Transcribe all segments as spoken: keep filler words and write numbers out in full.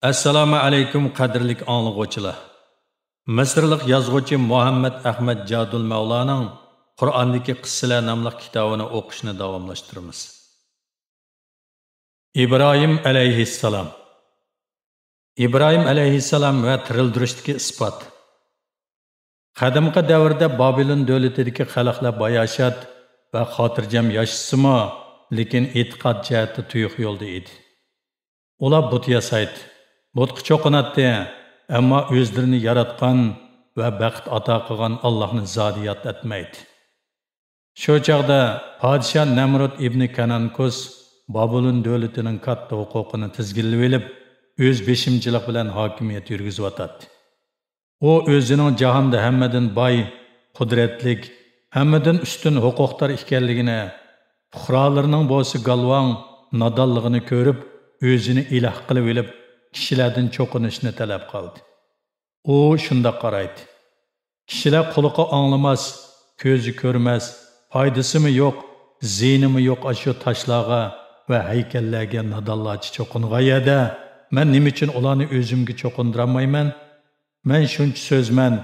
ئەسسالامۇ ئەلەيكۇم، قەدىرلىك ئاڭلىغۇچىلار! مىسىرلىق يازغۇچى مۇھەممەد ئەخمەت جادۇل مەۋلانىڭ قۇرئاندىكى قىسسىلەر ناملىق كىتابىنى ئوقۇشنى داۋاملاشتۇرىمىز. ئىبراھىم ئەلەيھىسسالام. ئىبراھىم ئەلەيھىسسالام ۋە تىرىلدۈرۈشتىكى ئىسپات. قەدىمكى دەۋردە بابىلون دۆلىتىدىكى خەلقلەر باياشات ۋە خاتىرجەم ياشىسىمۇ، لېكىن ئېتىقاد جەھەتتە تۇيۇق يولدا ئىدى. ئۇلار بۇت ياسايتتى، بۇتقا چوقۇناتتى، ئەمما ئۆزلىرىنى ياراتقان ۋە بەخت ئاتا قىلغان ئاللاھنى زادى ياد ئەتمەيتتى. شۇ چاغدا پادىشاھ نەمرۇت ئىبنى كانانكۇس بابۇلون دۆلىتىنىڭ كاتتا ھوقۇقىنى تىزگىنلىۋېلىپ، ئۆز بېشىمچىلىق بىلەن ھاكىمىيەت يۈرگۈزۈۋاتاتتى. ئۇ ئۆزىنىڭ جاھاندا ھەممىدىن باي، قۇدرەتلىك، ھەممىدىن ئۈستۈن ھوقۇقدار ئىكەنلىكىنى، پۇقرالىرىنىڭ بولسا گالۋاڭ، نادانلىقىنى كۆرۈپ، ئۆزىنى ئىلاھ قىلىۋېلىپ، كىشىلەردىن چوقۇنۇشنى تەلەپ قىلدى. ئۇ شۇنداق قارايتتى. كىشىلەر قۇلىقى ئاڭلىماس، كۆزى كۆرمەس، پايدىسىمۇ يوق، زىيىنىمۇ يوق ئاشۇ تاشلارغا ۋە ھەيكەللەرگە نادانلارچە چوقۇنغان يەردە، مەن نېمە ئۈچۈن ئۇلارنى ئۆزۈمگە چوقۇندۇرالمايمەن؟ مەن شۇنچە سۆزمەن،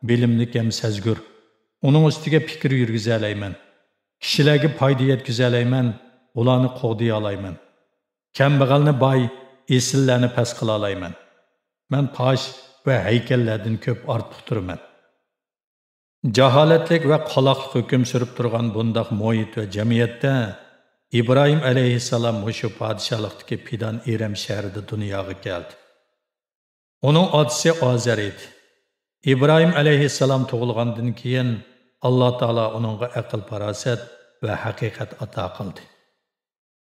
بىلىملىك ھەم سەزگۈر. ئۇنىڭ ئۈستىگە پىكىر يۈرگۈزەلەيمەن. كىشىلەرگە پايدا يەتكۈزەلەيمەن، ئۇلارنى قوغدىيالايمەن. كەمبەغەلنى باي، ئېسىللەرنى پەس قىلالايمەن. مەن تاش ۋە ھەيكەللەردىن كۆپ ئارتۇقتۇرمەن. جاھالەتلىك ۋە قالاقلىق ھۆكۈم سۈرۈپ تۇرغان بۇنداق مۇھىت ۋە جەمئىيەتتە ئىبراھىم ئەلەيھىسسالام مۇشۇ پادىشاھلىقتىكى پىدان ئىرەم شەھىرىدە دۇنياغا كەلدى. ئۇنىڭ ئاتىسى ئازەر ئىدى. ئىبراھىم ئەلەيھىسسالام تۇغۇلغاندىن كېيىن، ئاللا تائالا ئۇنىڭغا ئەقىل-پاراسەت ۋە ھەقىقەت ئاتا قىلدى.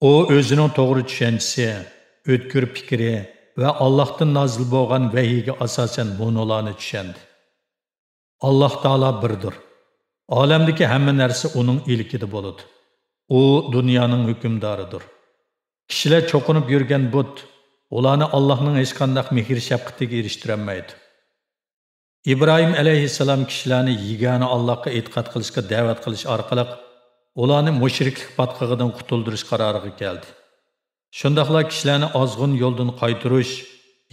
ئۇ ئۆزىنىڭ توغرا چۈشەنچىسى، ئۆتكۈر پىكرى ۋە ئاللاھتىن نازىل بولغان ۋەھىيگە ئاساسەن مۇنۇلارنى چۈشەندى. ئاللاھ تائالا بىردۇر. ئالەمدىكى ھەممە نەرسە ئۇنىڭ ئىلكىدە بولىدۇ. ئۇ دۇنيانىڭ ھۆكۈمدارىدۇر. كىشىلەر چوقۇنۇپ يۈرگەن بۇت، ئۇلارنى ئاللاھنىڭ ھېچقانداق مېھىر-شەپقىتىگە ئېرىشتۈرەلمەيدۇ. ئىبراھىم ئەلەيھىسسالام كىشىلەرنى يېگانە ئاللاھقا ئېتىقاد قىلىشقا دەۋەت قىلىش ئارقىلىق ئۇلارنى مۇشرىكلىق پاتقىقىدىن قۇتۇلدۇرۇش قارارىغا كەلدى. شۇنداقلا كىشىلەرنى ئازغۇن يولدىن قايتۇرۇش،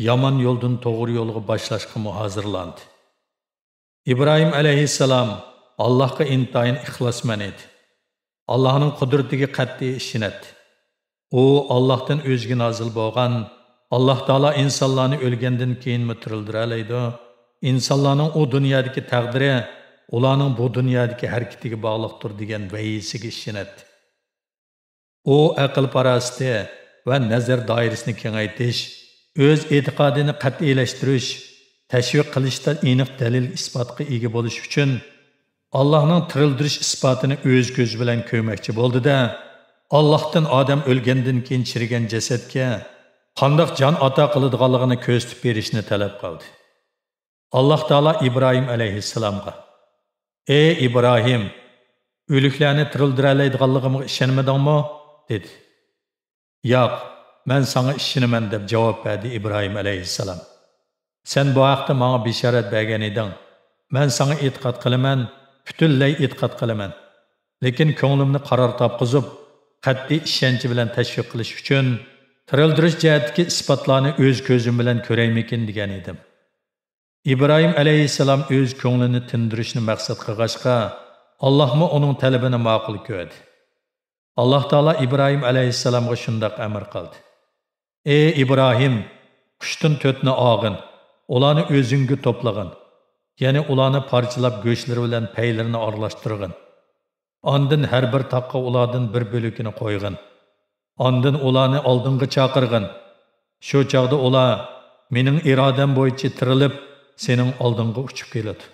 يامان يولدىن توغرا يولغا باشلاشقىمۇ ھازىرلاندى. ئىبراھىم ئەلەيھىسسالام ئاللاھقا ئىنتايىن ئىخلاسمەن ئىدى. ئاللاھنىڭ قۇدرىتىگە قەتئىي ئىشىنەتتى. ئۇ ئاللاھتىن ئۆزىگە نازىل بولغان، ئاللاھ تائالا ئىنسانلارنى ئۆلگەندىن كېيىنمۇ تىرىلدۈرەلەيدۇ، ئىنسانلارنىڭ ئۇ دۇنيادىكى تەقدىرى ئۇلارنىڭ بۇ دۇنيادىكى ھەرىكىتىگە باغلىقتۇر دېگەن ۋەھىيسىگە ئىشىنەتتى. ئۇ ئەقىل-پاراسىتى ۋە نەزەر دائىرىسىنى كېڭەيتىش، ئۆز ئېتىقادىنى قەتئىيلەشتۈرۈش، تەشۋىق قىلىشتا ئېنىق دەلىل-ئىسپاتقا ئىگە بولۇش ئۈچۈن، ئاللاھنىڭ تىرىلدۈرۈش ئىسپاتىنى ئۆز كۆزى بىلەن كۆرمەكچى بولدى-دە، ئاللاھتىن ئادەم ئۆلگەندىن كېيىن چىرىگەن جەسەتكە قانداق جان ئاتا قىلىدىغانلىقىنى كۆرسىتىپ بېرىشنى تەلەپ قىلدى. ئاللاھ تائالا ئىبراھىم ئەلەيھىسسالامغا، ئەي ئىبراھىم، ئۆلۈكلەرنى تىرىلدۈرەلەيدىغانلىقىمغا ئىشەنمىدىڭمۇ؟ دېدى. ياق، مەن ساڭا ئىشىنىمەن، دەپ جاۋاب بەردى ئىبراھىم ئەلەيھىسسالام. سەن بۇ ھەقتە ماڭا بېشارەت بەرگەن ئىدىڭ. مەن ساڭا ئېتىقاد قىلىمەن، پۈتۈنلەي ئېتىقاد قىلىمەن. لېكىن كۆڭلۈمنى قارار تاپقۇزۇپ، قەتئىي ئىشەنچى بىلەن تەشۋىق قىلىش ئۈچۈن، تىرىلدۈرۈش جەھەتتىكى ئىسپاتلارنى ئۆز كۆزۈم بىلەن كۆرەيمىكىن، دېگەن ئىدىم. ئىبراھىم ئەلەيھىسسالام ئۆز كۆڭلىنى تىندۇرۇشنى مەقسەت قىلغاچقا، ئاللاھمۇ ئۇنىڭ تەلىپىنى ماقۇل كۆردى. ئاللاھ تائالا ئىبراھىم ئەلەيھىسسالامغا شۇنداق ئەمر قىلدى: ئەي ئىبراھىم، قۇشتىن تۆتنى ئالغىن، ئۇلارنى ئۆزۈڭگە توپلىغىن، يەنى ئۇلارنى پارچىلاپ گۆشلىرى بىلەن پەيلىرىنى ئارىلاشتۇرغىن. ئاندىن ھەر بىر تاغقا ئۇلاردىن بىر بۆلىكىنى قويغىن. ئاندىن ئۇلارنى ئالدىڭغا چاقىرغىن. شۇ چاغدا ئۇلار مېنىڭ ئىرادەم بويىچە تىرىلىپ، سېنىڭ ئالدىڭغا ئۇچۇپ كېلىدۇ.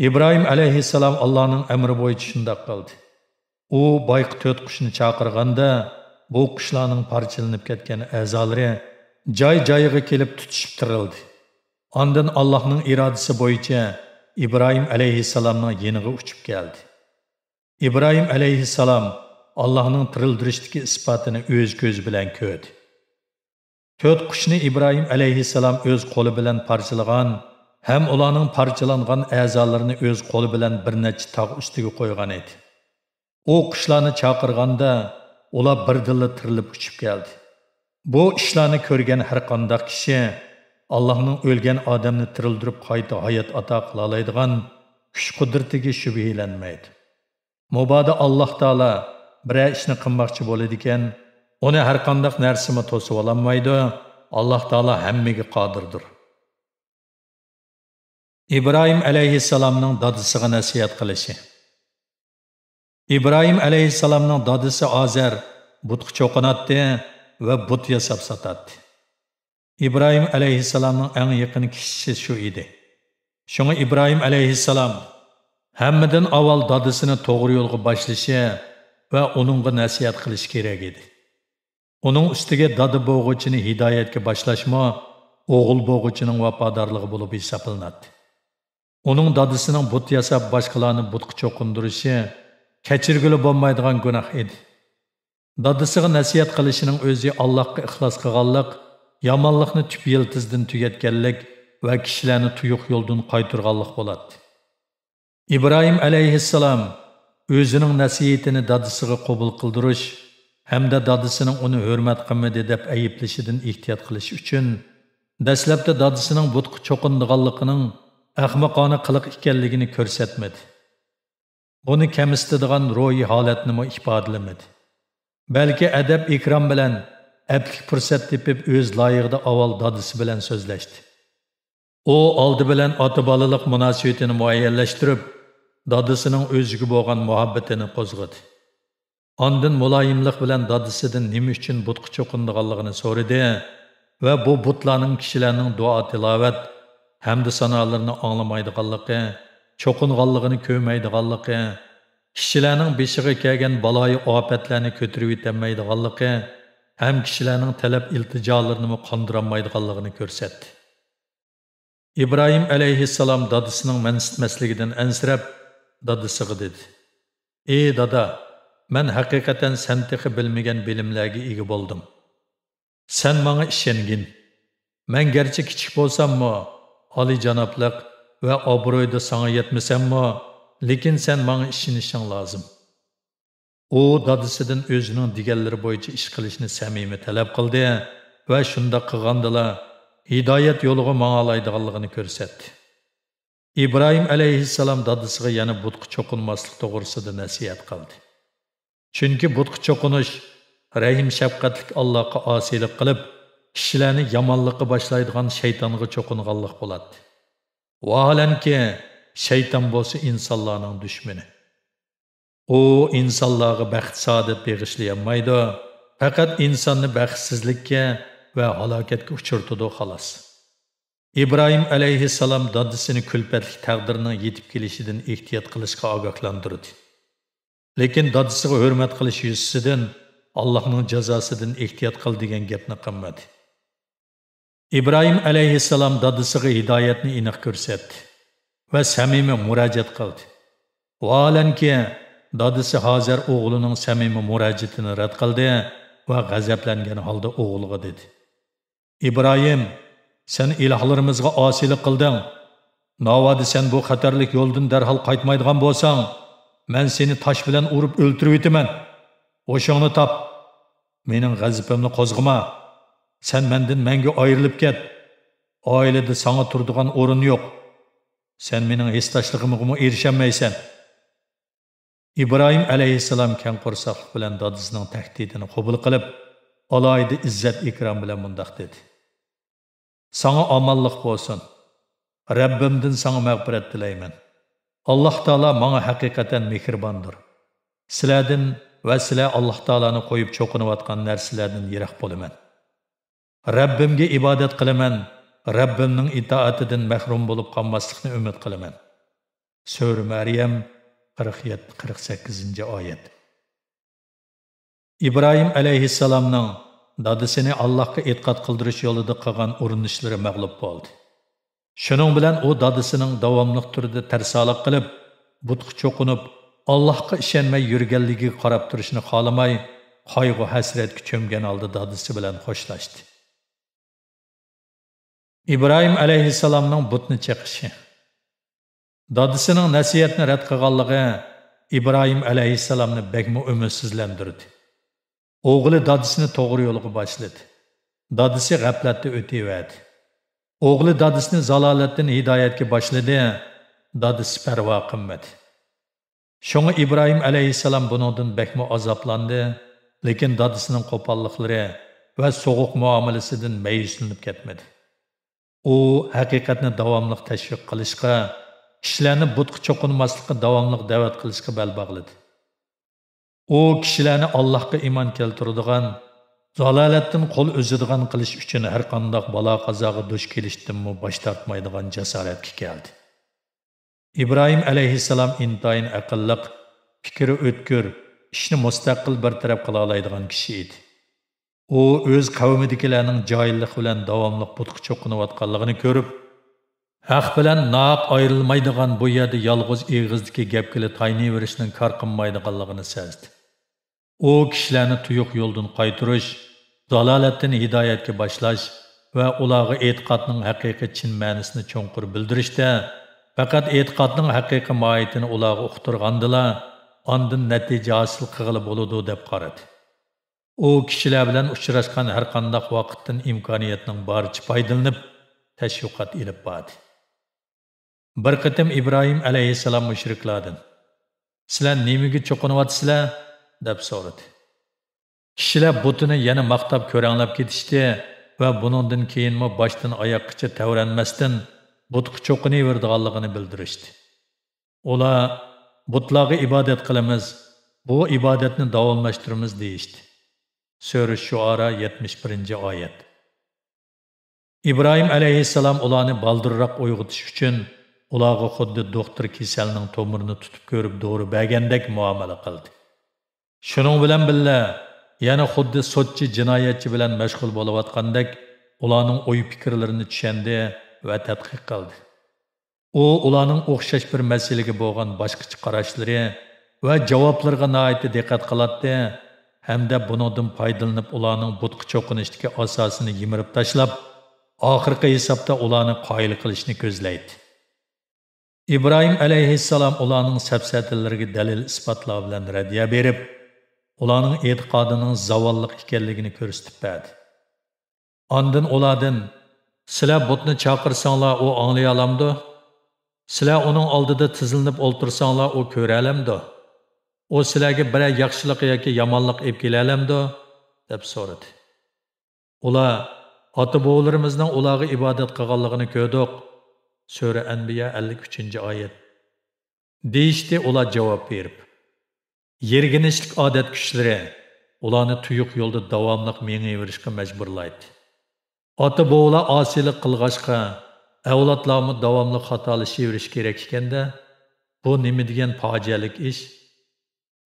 ئىبراھىم ئەلەيھىسسالام ئاللانىڭ ئەمرى بويىچە شۇنداق قىلدى. ئۇ بايىقى تۆت قۇشنى چاقىرغاندا، بۇ قۇشلارنىڭ پارچىلىنىپ كەتكەن ئەزالىرى جاي-جايىغا كېلىپ تۇتىشىپ تىرىلدى. ئاندىن ئاللاھنىڭ ئىرادىسى بويىچە ئىبراھىم ئەلەيھىسسالامنىڭ يېنىغا ئۇچۇپ كەلدى. ئىبراھىم ئەلەيھىسسالام ئاللاھنىڭ تىرىلدۈرۈشتىكى ئىسپاتىنى ئۆز كۆزى بىلەن كۆردى. تۆت قۇشنى ئىبراھىم ئەلەيھىسسالام ئۆز قولى بىلەن پارچىلىغان ھەم ئۇلارنىڭ پارچىلانغان ئەزالىرىنى ئۆز قولى بىلەن بىر نەچچە تاغ ئۈستىگە قويغان ئىدى. ئۇ قۇشلارنى چاقىرغاندا، ئۇلار بىردىنلا تىرىلىپ ئۇچۇپ كەلدى. بۇ ئىشلارنى كۆرگەن ھەرقانداق كىشى ئاللاھنىڭ ئۆلگەن ئادەمنى تىرىلدۈرۈپ قايتا ھايات ئاتا قىلالايدىغان كۈچ-قۇدرىتىگە شۈبھىلەنمەيدۇ. مۇبادا ئاللاھ تائالا بىرەر ئىشنى قىلماقچى بولىدىكەن، ئۇنى ھەرقانداق نەرسىمۇ توسۇۋالالمايدۇ. ئاللاھ تائالا ھەممىگە قادىردۇر. ئىبراھىم ئەلەيھىسسالامنىڭ دادىسىغا نەسىھەت قىلىشى. ئىبراھىم ئەلەيھىسسالامنىڭ دادىسى ئازەر بۇتقا چوقۇناتتى ۋە بۇت ياساپ ساتاتتى. ئىبراھىم ئەلەيھىسسالامنىڭ ئەڭ يېقىن كىشىسى شۇ ئىدى. شۇڭا ئىبراھىم ئەلەيھىسسالام ھەممىدىن ئاۋۋال دادىسىنى توغرا يولغا باشلىشى ۋە ئۇنىڭغا نەسىھەت قىلىشى كېرەك ئىدى. ئۇنىڭ ئۈستىگە دادا بوغۇچىنى ھىدايەتكە باشلاشمۇ ئوغۇل بوغۇچىنىڭ ۋاپادارلىقى بولۇپ ھېسابلىناتتى. ئۇنىڭ دادىسىنىڭ بۇت ياساپ، باشقىلارنى بۇتقا چوقۇندۇرۇشى كەچۈرگىلى بولمايدىغان گۇناھ ئىدى. دادىسىغا نەسىھەت قىلىشىنىڭ ئۆزى ئاللاھقا ئىخلاس قىلغانلىق، يامانلىقنى تۈپ يىلتىزىدىن تۈگەتكەنلىك ۋە كىشىلەرنى تۇيۇق يولدىن قايتۇرغانلىق بولاتتى. ئىبراھىم ئەلەيھىسسالام ئۆزىنىڭ نەسىھىتىنى دادىسىغا قوبۇل قىلدۇرۇش ھەمدە دادىسىنىڭ ئۇنى ھۆرمەت قىلمىدى دەپ ئەيىبلىشىدىن ئېھتىيات قىلىش ئۈچۈن، دەسلەپتە دادىسىنىڭ بۇتقا چوقۇنىدىغانلىقىنىڭ ئەخمىقانە قىلىق ئىكەنلىكىنى كۆرسەتمىدى. بۇنى كەمسىتىدىغان روھىي ھالەتنىمۇ ئىپادىلىمىدى. بەلكى ئەدەپ-ئىكرام بىلەن ئەپلىك پۇرسەت تېپىپ، ئۆز لايىقىدا ئاۋۋال دادىسى بىلەن سۆزلەشتى. ئۇ ئالدى بىلەن ئاتا-بالىلىق مۇناسىۋىتىنى مۇئەييەنلەشتۈرۈپ، دادىسىنىڭ ئۆزىگە بولغان مۇھەببىتىنى قوزغىدى. ئاندىن مۇلايىملىق بىلەن دادىسىدىن نېمە ئۈچۈن بۇتقا چوقۇنىدىغانلىقىنى سورىدى ۋە بۇ بۇتلارنىڭ كىشىلەرنىڭ دۇئا-تىلاۋەت، ھەمدۇ-سانالىرىنى ئاڭلىمايدىغانلىقى، چوقۇنغانلىقىنى كۆرمەيدىغانلىقى، كىشىلەرنىڭ بېشىغا كەلگەن بالايىئاپەتلەرنى كۆتۈرۈۋېتەلمەيدىغانلىقى ھەم كىشىلەرنىڭ تەلەپ-ئىلتىجالىرىنىمۇ قاندۇرالمايدىغانلىقىنى كۆرسەتتى. ئىبراھىم ئەلەيھىسسالام دادىسىنىڭ مەنسىتمەسلىكىدىن ئەنسىرەپ، دادىسىغا دېدى: «ئى دادا، مەن ھەقىقەتەن سەن تېخى بىلمىگەن بىلىملەرگە ئىگە بولدۇم. سەن ماڭا ئىشەنگىن. مەن گەرچە كىچىك بولساممۇ، ئالىيجانابلىق ۋە ئابرۇيدا ساڭا يەتمىسەممۇ، لېكىن سەن ماڭا ئىشىنىشىڭ لازىم.» ئۇ دادىسىدىن ئۆزىنىڭ دېگەنلىرى بويىچە ئىش قىلىشنى سەمىمىي تەلەپ قىلدى ۋە شۇنداق قىلغاندىلا، ھىدايەت يولىغا ماڭالايدىغانلىقىنى كۆرسەتتى. ئىبراھىم ئەلەيھىسسالام دادىسىغا يەنە بۇتقا چوقۇنماسلىق توغرىسىدا نەسىھەت قىلدى. چۈنكى بۇتقا چوقۇنۇش رەھىم-شەپقەتلىك ئاللاغا ئاسىيلىق قىلىپ، كىشىلەرنى يامانلىققا باشلايدىغان شەيتانغا چوقۇنغانلىق بولاتتى. ۋاھالەنكى، شەيتان بولسا ئىنسانلارنىڭ دۈشمىنى. ئۇ ئىنسانلارغا بەخت-سائادەت بېغىشلىيالمايدۇ، پەقەت ئىنساننى بەختسىزلىككە ۋە ھالاكەتكە ئۇچرىتىدۇ، خالاس. ئىبراھىم ئەلەيھىسسالام دادىسىنى كۈلپەتلىك تەقدىرنىڭ يېتىپ كېلىشىدىن ئېھتىيات قىلىشقا ئاگاھلاندۇردى. لېكىن دادىسىغا ھۆرمەت قىلىش يۈزىسىدىن «ئاللاھنىڭ جازاسىدىن ئېھتىيات قىل» دېگەن گەپنى قىلمىدى. ئىبراھىم ئەلەيھىسسالام دادىسىغا ھىدايەتنى ئېنىق كۆرسەتتى ۋە سەمىمىي مۇراجىئەت قىلدى. ۋاھالەنكى، دادىسى ھازەر ئوغلىنىڭ سەمىمىي مۇراجىئىتىنى رەت قىلدى ۋە غەزەپلەنگەن ھالدا ئوغلىغا دېدى: «ئىبراھىم، سەن ئىلاھلىرىمىزغا ئاسىيلىق قىلدىڭ. ناۋادا سەن بۇ خەتەرلىك يولدىن دەرھال قايتمايدىغان بولساڭ، مەن سېنى تاش بىلەن ئۇرۇپ ئۆلتۈرۈۋېتىمەن. ھوشۇڭنى تاپ. مېنىڭ غەزىپىمنى قوزغىما. سەن مەندىن مەڭگۈ ئايرىلىپ كەت. ئائىلىدە ساڭا تۇرىدىغان ئورۇن يوق. سەن مېنىڭ ھېسداشلىقىمغىمۇ ئېرىشەلمەيسەن.» ئىبراھىم ئەلەيھىسسالام كەڭ قورساقلىق بىلەن دادىسىنىڭ تەھدىتىنى قوبۇل قىلىپ، ئالاھىدە ئىززەت-ئىكرام بىلەن مۇنداق دېدى: «ساڭا ئامانلىق بولسۇن. رەببىمدىن ساڭا مەغپىرەت تىلەيمەن. ئاللاھ تائالا ماڭا ھەقىقەتەن مېھرىباندۇر. سىلەردىن ۋە سىلەر ئاللاھ تائالانى قويۇپ چوقۇنۇۋاتقان نەرسىلەردىن يىراق بولىمەن. رەببىمگە ئىبادەت قىلىمەن، رەببىمنىڭ ئىتائىتىدىن مەھرۇم بولۇپ قالماسلىقنى ئۈمىد قىلىمەن.» سۈرە مەريەم، قىرىق يەتتە، قىرىق سەككىزىنچى ئايەت. ئىبراھىم ئەلەيھىسسالامنىڭ دادىسىنى ئاللاھقا ئېتىقاد قىلدۇرۇش يولىدا قىلغان ئۇرۇنۇشلىرى مەغلۇپ بولدى. شۇنىڭ بىلەن ئۇ دادىسىنىڭ داۋاملىق تۈردە تەرسالىق قىلىپ، بۇتقا چوقۇنۇپ، ئاللاھقا ئىشەنمەي يۈرگەنلىكىگە قاراپ تۇرۇشنى خالىماي، قايغۇ-ھەسرەتكە چۆمگەن ھالدا دادىسى بىلەن خوشلاشتى. ئىبراھىم ئەلەيھىسسالامنىڭ بۇتنى چېقىشى. دادىسىنىڭ نەسىھەتنى رەت قىلغانلىقى ئىبراھىم ئەلەيھىسسالامنى بەكمۇ ئۈمىدسىزلەندۈردى. ئوغلى دادىسىنى توغرا يولغا باشلىدى. دادىسى غەپلەتتە ئۆتۈۋەردى. ئوغلى دادىسىنى زالالەتتىن ھىدايەتكە باشلىدى، دادىسى پەرۋا قىلمىدى. شۇڭا ئىبراھىم ئەلەيھىسسالام بۇنىڭدىن بەكمۇ ئازابلاندى، لېكىن دادىسىنىڭ قوپاللىقلىرى ۋە سوغۇق مۇئامىلىسىدىن مەيۈسلىنىپ كەتمىدى. ئۇ ھەقىقەتنى داۋاملىق تەشۋىق قىلىشقا، كىشىلەرنى بۇتقا چوقۇنماسلىققا داۋاملىق دەۋەت قىلىشقا بەل باغلىدى. ئۇ كىشىلەرنى ئاللاھقا ئىمان كەلتۈرىدىغان، زالالەتتىن قول ئۈزىدىغان قىلىش ئۈچۈن ھەرقانداق بالا-قازاغا دۇچ كېلىشتىنمۇ باش تارتمايدىغان جاسارەتكە كەلدى. ئىبراھىم ئەلەيھىسسالام ئىنتايىن ئەقىللىق، پىكرى ئۆتكۈر، ئىشنى مۇستەقىل بىر تەرەپ قىلالايدىغان كىشى ئىدى. ئۇ ئۆز قەۋمىدىكىلەرنىڭ جاھىللىق بىلەن داۋاملىق بۇتقا چوقۇنۇۋاتقانلىقىنى كۆرۈپ، ھەق بىلەن ناھەق ئايرىلمايدىغان بۇ يەردە يالغۇز ئېغىزدىكى گەپكىلا تايىنىۋېرىشنىڭ كار قىلمايدىغانلىقىنى سەزدى. ئۇ كىشىلەرنى تۇيۇق يولدىن قايتۇرۇش، زالالەتتىن ھىدايەتكە باشلاش ۋە ئۇلارغا ئېتىقادنىڭ ھەقىقىي چىن مەنىسىنى چوڭقۇر بىلدۈرۈشتە، پەقەت ئېتىقادنىڭ ھەقىقىي ماھىيىتىنى ئۇلارغا ئۇقتۇرغاندىلا، ئاندىن نەتىجە ھاسىل قىلغىلى بولىدۇ، دەپ قارىدى. ئۇ كىشىلەر بىلەن ئۇچراشقان ھەرقانداق ۋاقىتتىن ئىمكانىيەتنىڭ بارىچە پايدىلىنىپ، تەشۋىقات ئېلىپ باردى. بىر قېتىم ئىبراھىم ئەلەيھىسسالام مۇشرىكلاردىن، «سىلەر نېمىگە چوقۇنۇۋاتىسىلەر؟» دەپ سورىدى. كىشىلەر بۇتىنى يەنە ماختاپ كۆرەڭلەپ كېتىشتى ۋە بۇنىڭدىن كېيىنمۇ باشتىن ئاياققىچە تەۋرەنمەستىن بۇتقا چوقۇنۇۋېرىدىغانلىقىنى بىلدۈرۈشتى. ئۇلار، «بۇتلارغا ئىبادەت قىلىمىز، بۇ ئىبادەتنى داۋاملاشتۇرىمىز» دېيىشتى. سۈرە شۇئارا، يەتمىش بىرىنچى ئايەت. ئىبراھىم ئەلەيھىسسالام ئۇلارنى بالدۇرراق ئويغىتىش ئۈچۈن ئۇلارغا خۇددى دوختۇر كېسەلنىڭ تومۇرىنى تۇتۇپ كۆرۈپ دورا بەرگەندەك مۇئامىلە قىلدى. شۇنىڭ بىلەن بىللە، يەنە خۇددى سوتچى جىنايەتچى بىلەن مەشغۇل بولۇۋاتقاندەك ئۇلارنىڭ ئوي-پىكىرلىرىنى چۈشەندى ۋە تەتقىق قىلدى. ئۇ ئۇلارنىڭ ئوخشاش بىر مەسىلىگە بولغان باشقىچە قاراشلىرى ۋە جاۋابلىرىغا ناھايىتى دىققەت قىلاتتى ھەمدە بۇنىڭدىن پايدىلىنىپ ئۇلارنىڭ بۇتقا چوقۇنۇشتىكى ئاساسىنى يىمىرىپ تاشلاپ، ئاخىرقى ھېسابتا ئۇلارنى قايىل قىلىشنى كۆزلەيتتى. ئىبراھىم ئەلەيھىسسالام ئۇلارنىڭ سەپسەتىلىرىگە دەلىل-ئىسپاتلار بىلەن رەددىيە بېرىپ، ئۇلارنىڭ ئېتىقادىنىڭ زاۋاللىق ئىكەنلىكىنى كۆرسىتىپ بەردى. ئاندىن ئۇلاردىن، «سىلەر بۇتنى چاقىرساڭلار، ئۇ ئاڭلىيالامدۇ؟ سىلەر ئۇنىڭ ئالدىدا تىزلىنىپ ئولتۇرساڭلار، ئۇ كۆرەلەمدۇ؟ ئۇ سىلەرگە بىرەر ياخشىلىق ياكى يامانلىق ئېلىپ كېلەلەمدۇ؟» دەپ سورىدى. ئۇلار، «ئاتا-بوۋىلىرىمىزنىڭ ئۇلارغا ئىبادەت قىلغانلىقىنى كۆردۇق.» سۈرە ئەنبىيا، ئەللىك ئۈچىنچى ئايەت. دېيىشتى ئۇلار جاۋاب بېرىپ. يىرگىنچلىك ئادەت كۈچلىرى ئۇلارنى تۇيۇق يولدا داۋاملىق مېڭىۋېرىشقا مەجبۇرلايتتى. ئاتا-بوۋىلار ئاسىيلىق قىلغاچقا، ئەۋلادلارمۇ داۋاملىق خاتالىشىۋېرىشى كېرەك ئىكەندە، بۇ نېمە دېگەن پاجىئەلىك ئىش؟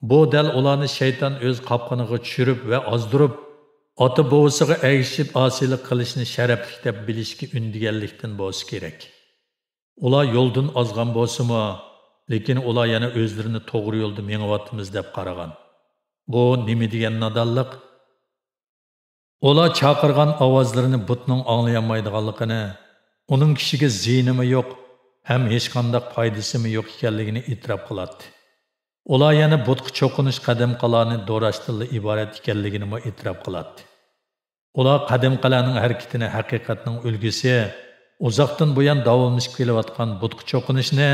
بۇ دەل ئۇلارنى شەيتان ئۆز قاپقىنىغا چۈشۈرۈپ ۋە ئازدۇرۇپ، ئاتا-بوۋىسىغا ئەگىشىپ ئاسىيلىق قىلىشنى شەرەپلىك دەپ بىلىشكە ئۈندىگەنلىكتىن بولسا كېرەك. ئۇلار يولدىن ئازغان بولسىمۇ، لېكىن ئۇلار يەنە ئۆزلىرىنى توغرا يولدا مېڭىۋاتىمىز دەپ قارىغان. بۇ نېمە دېگەن نادانلىق؟ ئۇلار چاقىرغان ئاۋازلىرىنى بۇتنىڭ ئاڭلىيالمايدىغانلىقىنى، ئۇنىڭ كىشىگە زىيىنىمۇ يوق ھەم ھېچقانداق پايدىسىمۇ يوق ئىكەنلىكىنى ئېتىراپ قىلاتتى. ئۇلار يەنە بۇتقا چوقۇنۇش قەدىمىقىلاردىن ئىبارەت ئىكەنلىكىنىمۇ ئېتىراپ قىلاتتى. ئۇلار قەدىمىقىلەرنىڭ ھەرىكىتىنى ھەقىقەتنىڭ ئۈلگىسى، ئۇزاقتىن بۇيان داۋاملىشىپ كېلىۋاتقان بۇتقا چوقۇنۇشنى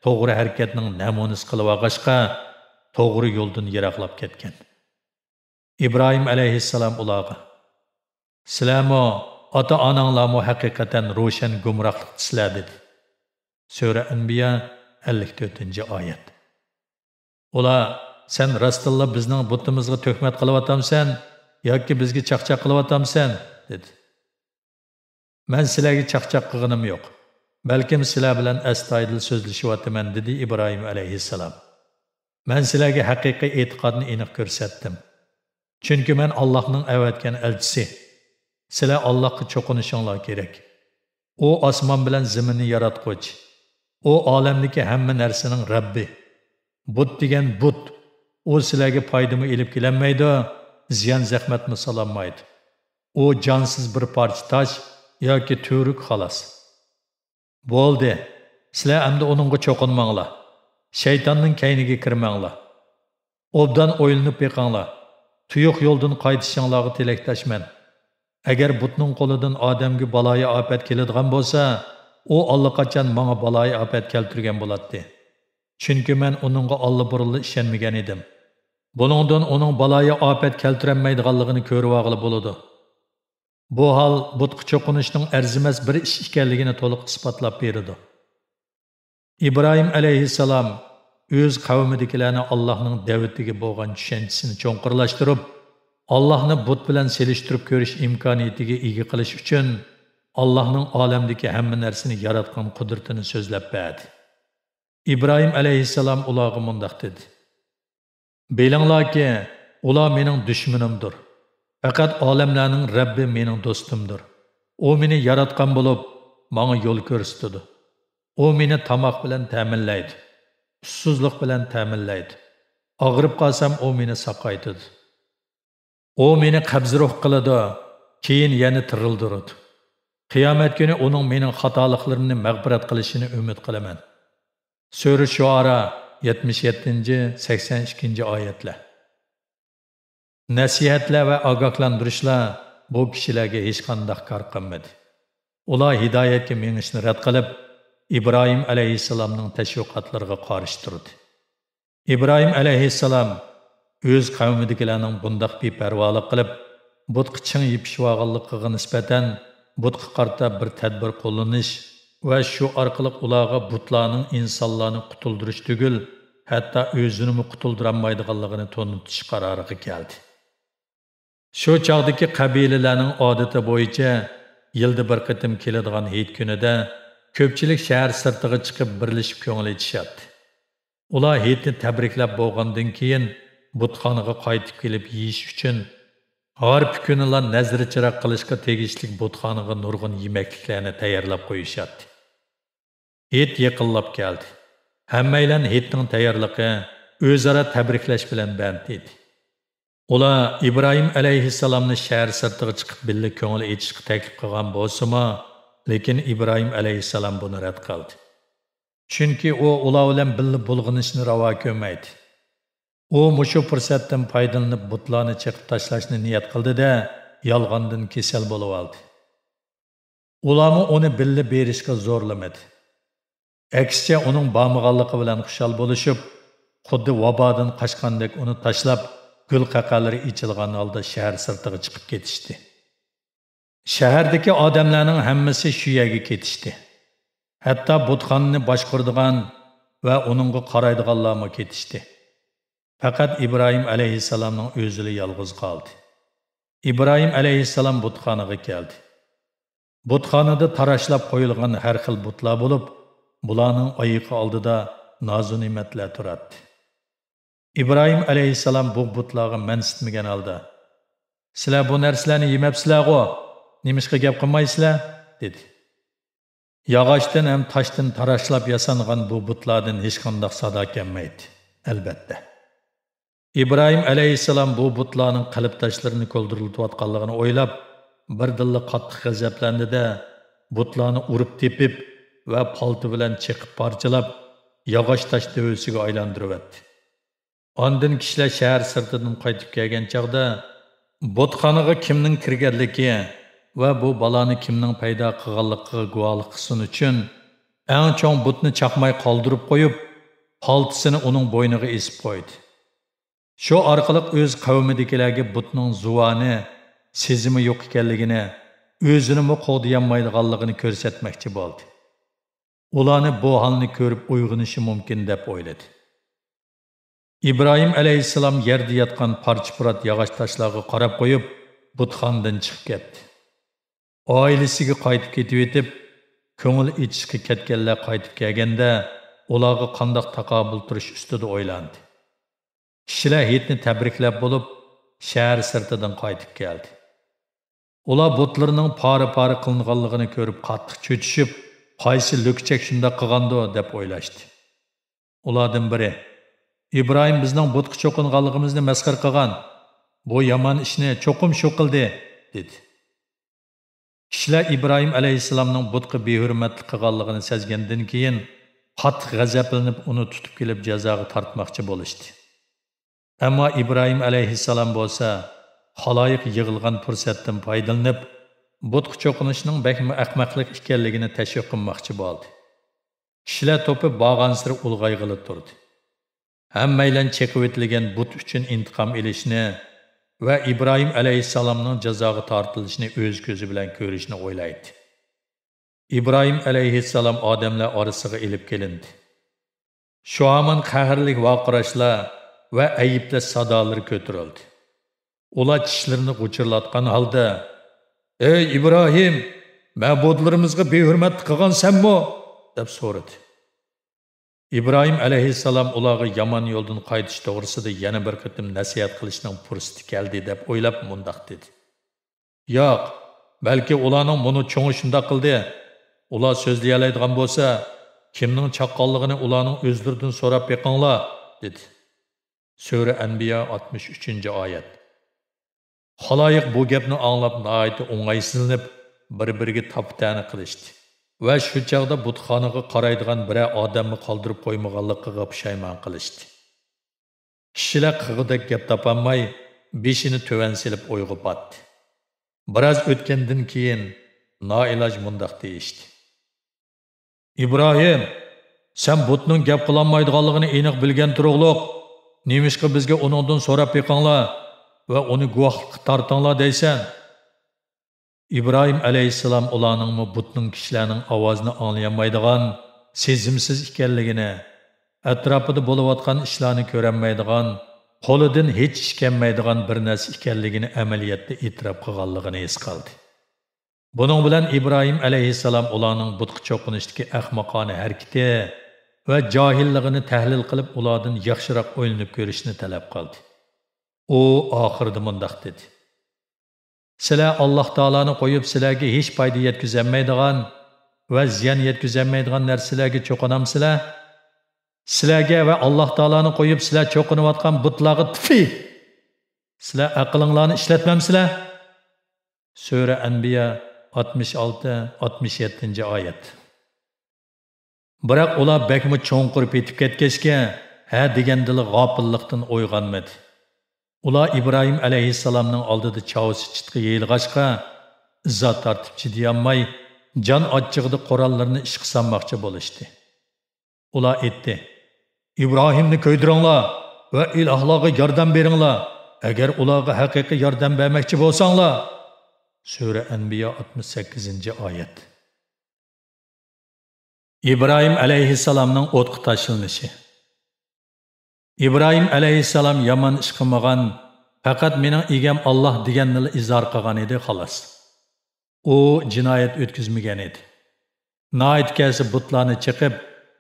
توغرا ھەرىكەتنىڭ نەمۇنىسى قىلىۋالغاچقا، توغرا يولدىن يىراقلاپ كەتكەن. ئىبراھىم ئەلەيھىسسالام ئۇلارغا، «سىلەرمۇ، ئاتا-ئاناڭلارمۇ ھەقىقەتەن روشەن گۇمراھلىقتىسىلەر» دېدى. سۈرە ئەنبىيا، ئەللىك تۆتىنچى ئايەت. ئۇلار، «سەن راستتىنلا بىزنىڭ بۇتىمىزغا تۆھمەت قىلىۋاتامسەن ياكى بىزگە چاقچاق قىلىۋاتامسەن؟» دېدى. «مەن سىلەرگە چاقچاق قىلغىنىم يوق، بەلكىم سىلەر بىلەن ئەستايىدىل سۆزلىشىۋاتىمەن» دېدى ئىبراھىم ئەلەيھىسسالام. «مەن سىلەرگە ھەقىقىي ئېتىقادنى ئېنىق كۆرسەتتىم. چۈنكى مەن ئاللاھنىڭ ئەۋەتكەن ئەلچىسى. سىلەر ئاللاھقا چوقۇنۇشۇڭلار كېرەك. ئۇ ئاسمان بىلەن زېمىننى ياراتقۇچى. ئۇ ئالەمدىكى ھەممە نەرسىنىڭ رەببى. بۇت دېگەن بۇت. ئۇ سىلەرگە پايدىمۇ ئېلىپ كېلەلمەيدۇ، زىيان-زەخمەتمۇ سالالمايدۇ. ئۇ جانسىز بىر پارچە تاش ياكى تۈۋرۈك، خالاس. بولدى، سىلەر ئەمدى ئۇنىڭغا چوقۇنماڭلار. شەيتاننىڭ كەينىگە كىرمەڭلار. ئوبدان ئويلىنىپ بېقىڭلار. تۇيۇق يولدىن قايتىشىڭلارغا تىلەكداشمەن. ئەگەر بۇتنىڭ قولىدىن ئادەمگە بالايىئاپەت كېلىدىغان بولسا، ئۇ ئاللىقاچان ماڭا بالايىئاپەت كەلتۈرگەن بولاتتى. چۈنكى مەن ئۇنىڭغا ئاللىبۇرۇنلا ئىشەنمىگەن ئىدىم. بۇنىڭدىن ئۇنىڭ بالايىئاپەت كەلتۈرەلمەيدىغانلىقىنى كۆرۈۋالغىلى بولىدۇ. بۇ ھال بۇتقا چوقۇنۇشنىڭ ئەرزىمەس بىر ئىش ئىكەنلىكىنى تولۇق ئىسپاتلاپ بېرىدۇ. ئىبراھىم ئەلەيھىسسالام ئۆز قەۋمىدىكىلەرنىڭ ئاللاھنىڭ دەۋىتىگە بولغان چۈشەنچىسىنى چوڭقۇرلاشتۇرۇپ، ئاللاھنى بۇت بىلەن سېلىشتۇرۇپ كۆرۈش ئىمكانىيىتىگە ئىگە قىلىش ئۈچۈن، ئاللاھنىڭ ئالەمدىكى ھەممە نەرسىنى ياراتقان قۇدرىتىنى سۆزلەپ بەردى. ئىبراھىم ئەلەيھىسسالام ئۇلارغا مۇنداق دېدى: بىلىڭلاركى، ئۇلار مېنىڭ دۈشمىنىمدۇر. پەقەت ئالەملەرنىڭ رەببى مېنىڭ دوستۇمدۇر. ئۇ مېنى ياراتقان بولۇپ، ماڭا يول كۆرسىتىدۇ. ئۇ مېنى تاماق بىلەن تەمىنلەيدۇ. ئۇسسۇزلۇق بىلەن تەمىنلەيدۇ. ئاغرىپ قالسام، ئۇ مېنى ساقايتىدۇ. ئۇ مېنى قەبزىروھ قىلىدۇ، كېيىن يەنە تىرىلدۈرىدۇ. قىيامەت كۈنى ئۇنىڭ مېنىڭ خاتالىقلىرىمنى مەغپىرەت قىلىشىنى ئۈمىد قىلىمەن. سۈرە شۇئارا، يەتمىش يەتتىنچى، سەكسەن ئىككىنچى ئايەتلەر. نەسىھەتلەر ۋە ئاگاھلاندۇرۇشلار بۇ كىشىلەرگە ھېچقانداق كار قىلمىدى. ئۇلار ھىدايەتكە مېڭىشنى رەت قىلىپ، ئىبراھىم ئەلەيھىسسالامنىڭ تەشۋىقاتلىرىغا قارشى تۇردى. ئىبراھىم ئەلەيھىسسالام ئۆز قەۋمىدىكىلەرنىڭ بۇنداق بىپەرۋالىق قىلىپ، بۇتقا چىڭ يېپىشىۋالغانلىقىغا نىسبەتەن، بۇتقا قارىتا بىر تەدبىر قوللىنىش ۋە شۇ ئارقىلىق ئۇلارغا بۇتلارنىڭ ئىنسانلارنى قۇتۇلدۇرۇش تۈگۈل، ھەتتا ئۆزىنىمۇ قۇتۇلدۇرالمايدىغانلىقىنى تونۇتۇش قارارىغا كەلدى. شۇ چاغدىكى قەبىلىلەرنىڭ ئادىتى بويىچە، يىلدا بىر قېتىم كېلىدىغان ھېيت كۈنىدە كۆپچىلىك شەھەر سىرتىغا چىقىپ بىرلىشىپ كۆڭۈل ئېچىشاتتى. ئۇلار ھېيتنى تەبرىكلەپ بولغاندىن كېيىن، بۇتخانىغا قايتىپ كېلىپ يېيىش ئۈچۈن، ھارپا كۈنىلا نەزىر چىراغ قىلىشقا تېگىشلىك بۇتخانىغا نۇرغۇن يېمەكلىكلەرنى تەييارلاپ قويۇشاتتى. ھېيت يېقىنلاپ كەلدى. ھەممەيلەن ھېيتنىڭ تەييارلىقى، ئۆزئارا تەبرىكلەش بىلەن بەند ئىدى. ئۇلار ئىبراھىم ئەلەيھىسسالامنى شەھەر سىرتىغا چىقىپ بىللە كۆڭۈل ئېچىشقا تەكلىپ قىلغان بولسىمۇ، لېكىن ئىبراھىم ئەلەيھىسسالام بۇنى رەت قىلدى. چۈنكى ئۇ ئۇلار بىلەن بىللە بۇلغىنىشنى راۋا كۆرمەيتتى. ئۇ مۇشۇ پۇرسەتتىن پايدىلىنىپ بۇتلارنى چېقىپ تاشلاشنى نىيەت قىلدى-دە، يالغاندىن كېسەل بولۇۋالدى. ئۇلارمۇ ئۇنى بىللە بېرىشكە زورلىمىدى. ئەكسىچە ئۇنىڭ بارمىغانلىقى بىلەن خۇشال بولۇشۇپ، خۇددى ۋابادىن قاچقاندەك ئۇنى تاشلاپ، گۈل قەقەلىرى ئېچىلغان ھالدا شەھەر سىرتىغا چىقىپ كېتىشتى. شەھەردىكى ئادەملەرنىڭ ھەممىسى شۇ يەرگە كېتىشتى. ھەتتا بۇتخانىنى باشقۇرىدىغان ۋە ئۇنىڭغا قارايدىغانلارمۇ كېتىشتى. پەقەت ئىبراھىم ئەلەيھىسسالامنىڭ ئۆزىلا يالغۇز قالدى. ئىبراھىم ئەلەيھىسسالام بۇتخانىغا كەلدى. بۇتخانىدا تاراشلاپ قويۇلغان ھەر خىل بۇتلار بولۇپ، بۇلارنىڭ ئايىقى ئالدىدا نازۇنېمەتلەر تۇراتتى. ئىبراھىم ئەلەيھىسسالام بۇ بۇتلارغا مەنسىتمىگەن ھالدا، «سىلەر بۇ نەرسىلەرنى يېمەپسىلەرغۇ؟ نېمىشقا گەپ قىلمايسىلەر؟» دېدى. ياغاچتىن ھەم تاشتىن تاراشلاپ ياسانغان بۇ بۇتلاردىن ھېچقانداق سادا كەلمەيتتى، ئەلۋەتتە. ئىبراھىم ئەلەيھىسسالام بۇ بۇتلارنىڭ قەلبتاشلىرىنى كولدۇرلىتىۋاتقانلىقىنى ئويلاپ، بىردىنلا قاتتىق غەزەپلەندى-دە، بۇتلارنى ئۇرۇپ تېپىپ ۋە پالتا بىلەن چېقىپ پارچىلاپ، ياغاچ تاش دۆۋىسىگە ئايلاندۇرۇۋەتتى. ئاندىن كىشىلەر شەھەر سىرتىدىن قايتىپ كەلگەن چاغدا، بۇتخانىغا كىمنىڭ كىرگەنلىكى ۋە بۇ بالانى كىمنىڭ پەيدا قىلغانلىقىغا گۇۋاھلىق قىلسۇن ئۈچۈن، ئەڭ چوڭ بۇتنى چاقماي قالدۇرۇپ قويۇپ، پالتىسىنى ئۇنىڭ بوينىغا ئېسىپ قويدى. شۇ ئارقىلىق ئۆز قەۋمىدىكىلەرگە بۇتنىڭ زۇۋانى، سېزىمى يوق ئىكەنلىكىنى، ئۆزىنىمۇ قوغدىيالمايدىغانلىقىنى كۆرسەتمەكچى بولدى. ئۇلارنى بۇ ھالنى كۆرۈپ ئويغىنىشى مۇمكىن دەپ ئويلىدى. ئىبراھىم ئەلەيھىسسالام يەردە ياتقان پارچە-پۇرات ياغاچ تاشلارغا قاراپ قويۇپ، بۇتخانىدىن چىقىپ كەتتى. ئائىلىسىگە قايتىپ كېتىۋېتىپ، كۆڭۈل ئېچىشقا كەتكەنلەر قايتىپ كەلگەندە، ئۇلارغا قانداق تاقابىل تۇرۇش ئۈستىدە ئويلاندى. كىشىلەر ھېيتنى تەبرىكلەپ بولۇپ، شەھەر سىرتىدىن قايتىپ كەلدى. ئۇلار بۇتلىرىنىڭ پارە-پارە قىلىنغانلىقىنى كۆرۈپ قاتتىق چۆچۈشۈپ، «قايسى لۆكچەك شۇنداق قىلغاندۇ؟» دەپ ئويلاشتى. ئۇلاردىن بىرى، «ئىبراھىم بىزنىڭ بۇتقا چوقۇنغانلىقىمىزنى مەسخىرە قىلغان. بۇ يامان ئىشنى چوقۇم شۇ قىلدى» دېدى. كىشىلەر ئىبراھىم ئەلەيھىسسالامنىڭ بۇتقا بىھۆرمەتلىك قىلغانلىقىنى سەزگەندىن كېيىن، قاتتىق غەزەپلىنىپ، ئۇنى تۇتۇپ كېلىپ جازاغا تارتماقچى بولۇشتى. ئەمما ئىبراھىم ئەلەيھىسسالام بولسا، خالايىق يىغىلغان پۇرسەتتىن پايدىلىنىپ، بۇتقا چوقۇنۇشنىڭ بەكمۇ ئەخمەقلىق ئىكەنلىكىنى تەشۋىق قىلماقچى بولدى. كىشىلەر توپى بارغانسېرى ئۇلغايغىلى تۇردى. ھەممەيلەن چېقىۋېتىلگەن بۇت ئۈچۈن ئىنتىقام ئېلىشنى ۋە ئىبراھىم ئەلەيھىسسالامنىڭ جازاغا تارتىلىشىنى ئۆز كۆزى بىلەن كۆرۈشنى ئويلايتتى. ئىبراھىم ئەلەيھىسسالام ئادەملەر ئارىسىغا ئېلىپ كېلىندى. شۇ ھامان قەھەرلىك ۋارقىراشلار ۋە ئەيىبلەش سادالىرى كۆتۈرۈلدى. ئۇلار چىشلىرىنى غۇچۇرلاتقان ھالدا، «ئەي ئىبراھىم، مەبۇدلىرىمىزغا بىھۆرمەتلىك قىلغان سەنمۇ؟» دەپ سورىدى. ئىبراھىم ئەلەيھىسسالام ئۇلارغا يامان يولدىن قايتىش توغرىسىدا يەنە بىر قېتىم نەسىھەت قىلىشنىڭ پۇرسىتى كەلدى دەپ ئويلاپ مۇنداق دېدى، «ياق، بەلكى ئۇلارنىڭ مۇنۇ چوڭى شۇنداق قىلدى. ئۇلار سۆزلىيەلەيدىغان بولسا، كىمنىڭ چاققانلىقىنى ئۇلارنىڭ ئۆزلىرىدىن سوراپ بېقىڭلار» دېدى. سۈرە ئەنبىيا، ئاتمىش ئۈچىنچى ئايەت. خالايىق بۇ گەپنى ئاڭلاپ ناھايىتى ئوڭايسىزلىنىپ، بىر-بىرىگە تاپا-تەنە قىلىشتى ۋە شۇ چاغدا بۇتخانىغا قارايدىغان بىرەر ئادەممۇ قالدۇرۇپ قويمىغانلىقىغا پۇشايمان قىلىشتى. كىشىلەر قىغىدەك گەپ تاپالماي، بېشىنى تۆۋەن سېلىپ ئويغا پاتتى. بىراز ئۆتكەندىن كېيىن نائىلاج مۇنداق دېيىشتى. ئىبراھىم، سەن بۇتنىڭ گەپ قىلالمايدىغانلىقىنى ئېنىق بىلگەن تۇرۇقلۇق، نېمىشقا بىزگە ئۇنىڭدىن سوراپ بېقىڭلار ۋە ئۇنى گۇۋاھلىققا تارتىڭلار دەيسەن؟ ئىبراھىم ئەلەيھىسسالام ئۇلارنىڭمۇ بۇتنىڭ كىشىلەرنىڭ ئاۋازىنى ئاڭلىيالمايدىغان، سېزىمسىز ئىكەنلىكىنى، ئەتراپىدا بولۇۋاتقان ئىشلارنى كۆرەلمەيدىغان، قولىدىن ھېچ ئىش كەلمەيدىغان بىر نەرسە ئىكەنلىكىنى ئەمەلىيەتتە ئېتىراپ قىلغانلىقىنى ھېس قىلدى. بۇنىڭ بىلەن ئىبراھىم ئەلەيھىسسالام ئۇلارنىڭ بۇتقا چوقۇنۇشتىكى ئەخمىقانە ھەرىكىتى ۋە جاھىللىقىنى تەھلىل قىلىپ، ئۇلاردىن ياخشىراق ئويلىنىپ كۆرۈشنى تەلەپ قىلدى. ئۇ ئاخىرىدا مۇنداق دېدى: «سىلەر ئاللاھ تائالانى قويۇپ، سىلەرگە ھېچ پايدا يەتكۈزەلمەيدىغان ۋە زىيان يەتكۈزەلمەيدىغان نەرسىلەرگە چوقۇنامسىلەر؟ سىلەرگە ۋە ئاللاھ تائالانى قويۇپ، سىلەر چوقۇنۇۋاتقان بۇتلارغا تىفى! سىلەر ئەقلىڭلارنى ئىشلەتمەمسىلەر؟» سۈرە ئەنبىيا، ئاتمىش ئالتە، ئاتمىش يەتتىنچى ئايەت. بىراق ئۇلار بەكمۇ چوڭقۇر پېتىپ كەتكەچكە، ھە دېگەندىلا غاپىللىقتىن ئويغانمىدى. ئۇلار ئىبراھىم ئەلەيھىسسالامنىڭ ئالدىدا چاۋىسى چىتقا يېيىلغاچقا، ئىزا تارتىپ چىدىيالماي، جان ئاچچىقىدا قوراللىرىنى ئىشقا سالماقچى بولۇشتى. ئۇلار ئېيتتى: «ئىبراھىمنى كۆيدۈرۈڭلار ۋە ئىلاھلارغا ياردەم بېرىڭلار، ئەگەر ئۇلارغا ھەقىقىي ياردەم بەرمەكچى بولساڭلار.» سۈرە ئەنبىيا، ئاتمىش سەككىزىنچى ئايەت. ئىبراھىم ئەلەيھىسسالامنىڭ ئوتقا تاشلىنىشى. ئىبراھىم ئەلەيھىسسالام يامان ئىش قىلمىغان، پەقەت مېنىڭ ئىگەم ئاللاھ دېگەننىلا ئىزھار قىلغان ئىدى، خالاس. ئۇ جىنايەت ئۆتكۈزمىگەن ئىدى. ناھايىتى كەلسە بۇتلارنى چېقىپ،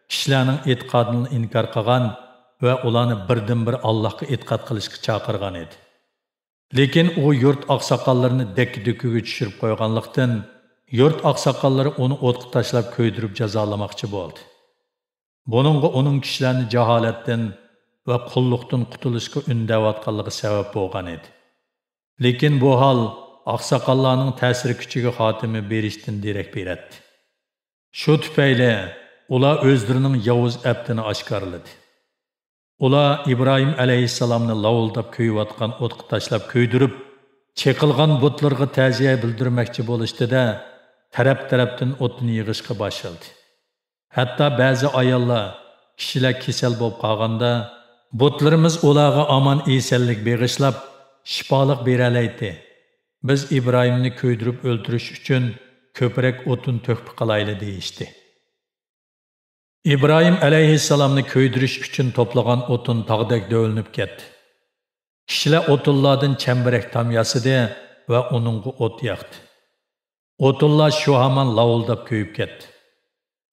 كىشىلەرنىڭ ئېتىقادىنى ئىنكار قىلغان ۋە ئۇلارنى بىردىنبىر ئاللاھقا ئېتىقاد قىلىشقا چاقىرغان ئىدى. لېكىن ئۇ يۇرت ئاقساقاللىرىنى دەككە-دۈككىگە چۈشۈرۈپ قويغانلىقتىن، يۇرت ئاقساقاللىرى ئۇنى ئوتقا تاشلاپ كۆيدۈرۈپ جازالىماقچى بولدى. بۇنىڭغا ئۇنىڭ كىشىلەرنى جاھالەتتىن ۋە قۇللۇقتىن قۇتۇلۇشقا ئۈندەۋاتقانلىقى سەۋەب بولغان ئىدى. لېكىن بۇ ھال ئاقساقاللارنىڭ تەسىر كۈچىگە خاتىمە بېرىشتىن دېرەك بېرەتتى. شۇ تۈپەيلى ئۇلار ئۆزلىرىنىڭ ياۋۇز ئەپتىنى ئاشكارىلىدى. ئۇلار ئىبراھىم ئەلەيھىسسالامنى لاۋۇلداپ كۆيۈۋاتقان ئوتقا تاشلاپ كۆيدۈرۈپ، چېقىلغان بۇتلىرىغا تەزىيە بىلدۈرمەكچى بولۇشتى-دە، تەرەپ-تەرەپتىن ئوتۇن يىغىشقا باشلىدى. ھەتتا بەزى ئاياللار، كىشىلەر كېسەل بولۇپ قالغاندا، بۇتلىرىمىز ئۇلارغا ئامان-ئېسەنلىك بېغىشلاپ، شىپالىق بېرەلەيتتى. بىز ئىبراھىمنى كۆيدۈرۈپ ئۆلتۈرۈش ئۈچۈن كۆپرەك ئوتۇن تۆھپە قىلايلى، دېيىشتى. ئىبراھىم ئەلەيھىسسالامنى كۆيدۈرۈش ئۈچۈن توپلىغان ئوتۇن تاغدەك دۆۋىلىنىپ كەتتى. كىشىلەر ئوتۇنلاردىن چەمبىرەك تام ياسىدى ۋە ئۇنىڭغا ئوت ياقتى. ئوتۇنلار شۇ ھامان لاۋۇلداپ كۆيۈپ كەتتى.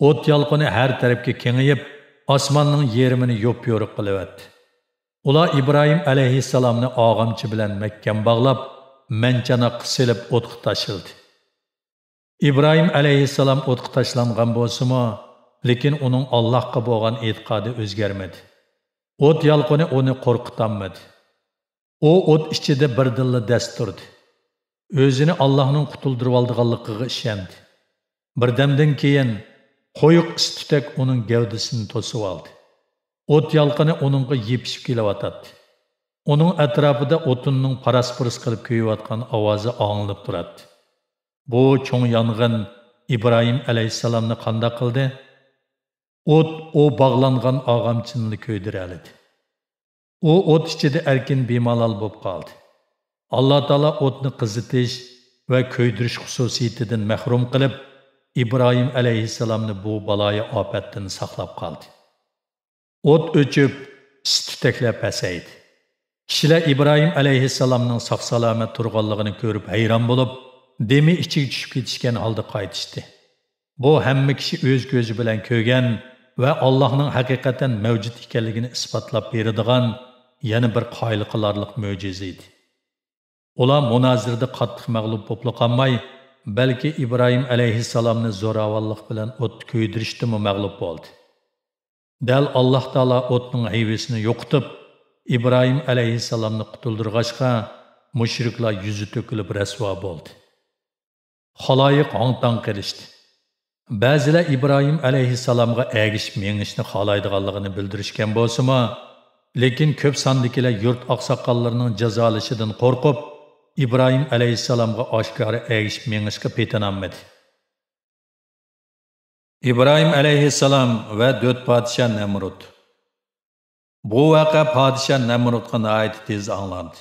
ئوت يالقۇنى ھەر تەرەپكە كېڭىيىپ، ئاسماننىڭ يېرىمىنى يوپيورۇق قىلىۋەتتى. ئۇلار ئىبراھىم ئەلەيھىسسالامنى ئاغامچا بىلەن مەھكەم باغلاپ، مەنچاناققا سېلىپ ئوتقا تاشلىدى. ئىبراھىم ئەلەيھىسسالام ئوتقا تاشلانغان بولسىمۇ، لېكىن ئۇنىڭ ئاللاھقا بولغان ئېتىقادى ئۆزگەرمىدى. ئوت يالقۇنى ئۇنى قورقۇتالمىدى. ئۇ ئوت ئىچىدە بىردىنلا دەس تۇردى. ئۆزىنى ئاللاھنىڭ قۇتۇلدۇرۇۋالىدىغانلىقىغا ئىشەندى. بىردەمدىن كېيىن قويۇق ئىس تۈتەك ئۇنىڭ گەۋدىسىنى توسۇۋالدى. ئوت يالقۇنى ئۇنىڭغا يېپىشىپ كېلىۋاتاتتى. ئۇنىڭ ئەتراپىدا ئوتۇننىڭ پاراس-پۇرۇس قىلىپ كۆيۈۋاتقان ئاۋازى ئاڭلىنىپ تۇراتتى. بۇ چوڭ يانغىن ئىبراھىم ئەلەيھىسسالامنى قانداق قىلدى؟ ئوت ئۇ باغلانغان ئاغامچىنىلا كۆيدۈرەلىدى. ئۇ ئوت ئىچىدە ئەركىن بىمالال بولۇپ قالدى. ئاللا تائالا ئوتنى قىزىتىش ۋە كۆيدۈرۈش خۇسۇسىيىتىدىن مەھرۇم قىلىپ، ئىبراھىم ئەلەيھىسسالامنى بۇ بالايىئاپەتتىن ساقلاپ قالدى. ئوت ئۆچۈپ، ئىس-تۈتەكلەر پەسەيدى. كىشىلەر ئىبراھىم ئەلەيھىسسالامنىڭ ساق-سالامەت تۇرغانلىقىنى كۆرۈپ ھەيران بولۇپ، دېمى ئىچىگە چۈشۈپ كېتىشكەن ھالدا قايتىشتى. بۇ ھەممە كىشى ئۆز كۆزى بىلەن كۆرگەن ۋە ئاللاھنىڭ ھەقىقەتەن مەۋجۇت ئىكەنلىكىنى ئىسپاتلاپ بېرىدىغان يەنە بىر قايىل قىلارلىق مۆجىزە ئىدى. ئۇلار مۇنازىرىدە قاتتىق مەغلۇپ بوپلا قالماي، بەلكى ئىبراھىم ئەلەيھىسسالامنى زوراۋانلىق بىلەن ئوتتا كۆيدۈرۈشتىمۇ مەغلۇپ بولدى. دەل ئاللاھ تائالا ئوتنىڭ ھەيۋىسىنى يوقىتىپ، ئىبراھىم ئەلەيھىسسالامنى قۇتۇلدۇرغاچقا، مۇشرىكلار يۈزى تۆكۈلۈپ رەسۋا بولدى. خالايىق ھاڭ-تاڭ قېلىشتى. بەزىلەر ئىبراھىم ئەلەيھىسسالامغا ئەگىشىپ مېڭىشنى خالايدىغانلىقىنى بىلدۈرۈشكەن بولسىمۇ، لېكىن كۆپ ساندىكىلەر يۇرت ئاقساقاللىرىنىڭ جازالىشىدىن قورقۇپ، ئىبراھىم ئەلەيھىسسالامغا ئاشكارا ئەگىشىپ مېڭىشقا پېتىنالمىدى. ئىبراھىم ئەلەيھىسسالام ۋە دۆت پادىشاھ نەمرۇت. بۇ ۋەقە پادىشاھ نەمرۇتقا ناھايىتى تېز ئاڭلاندى.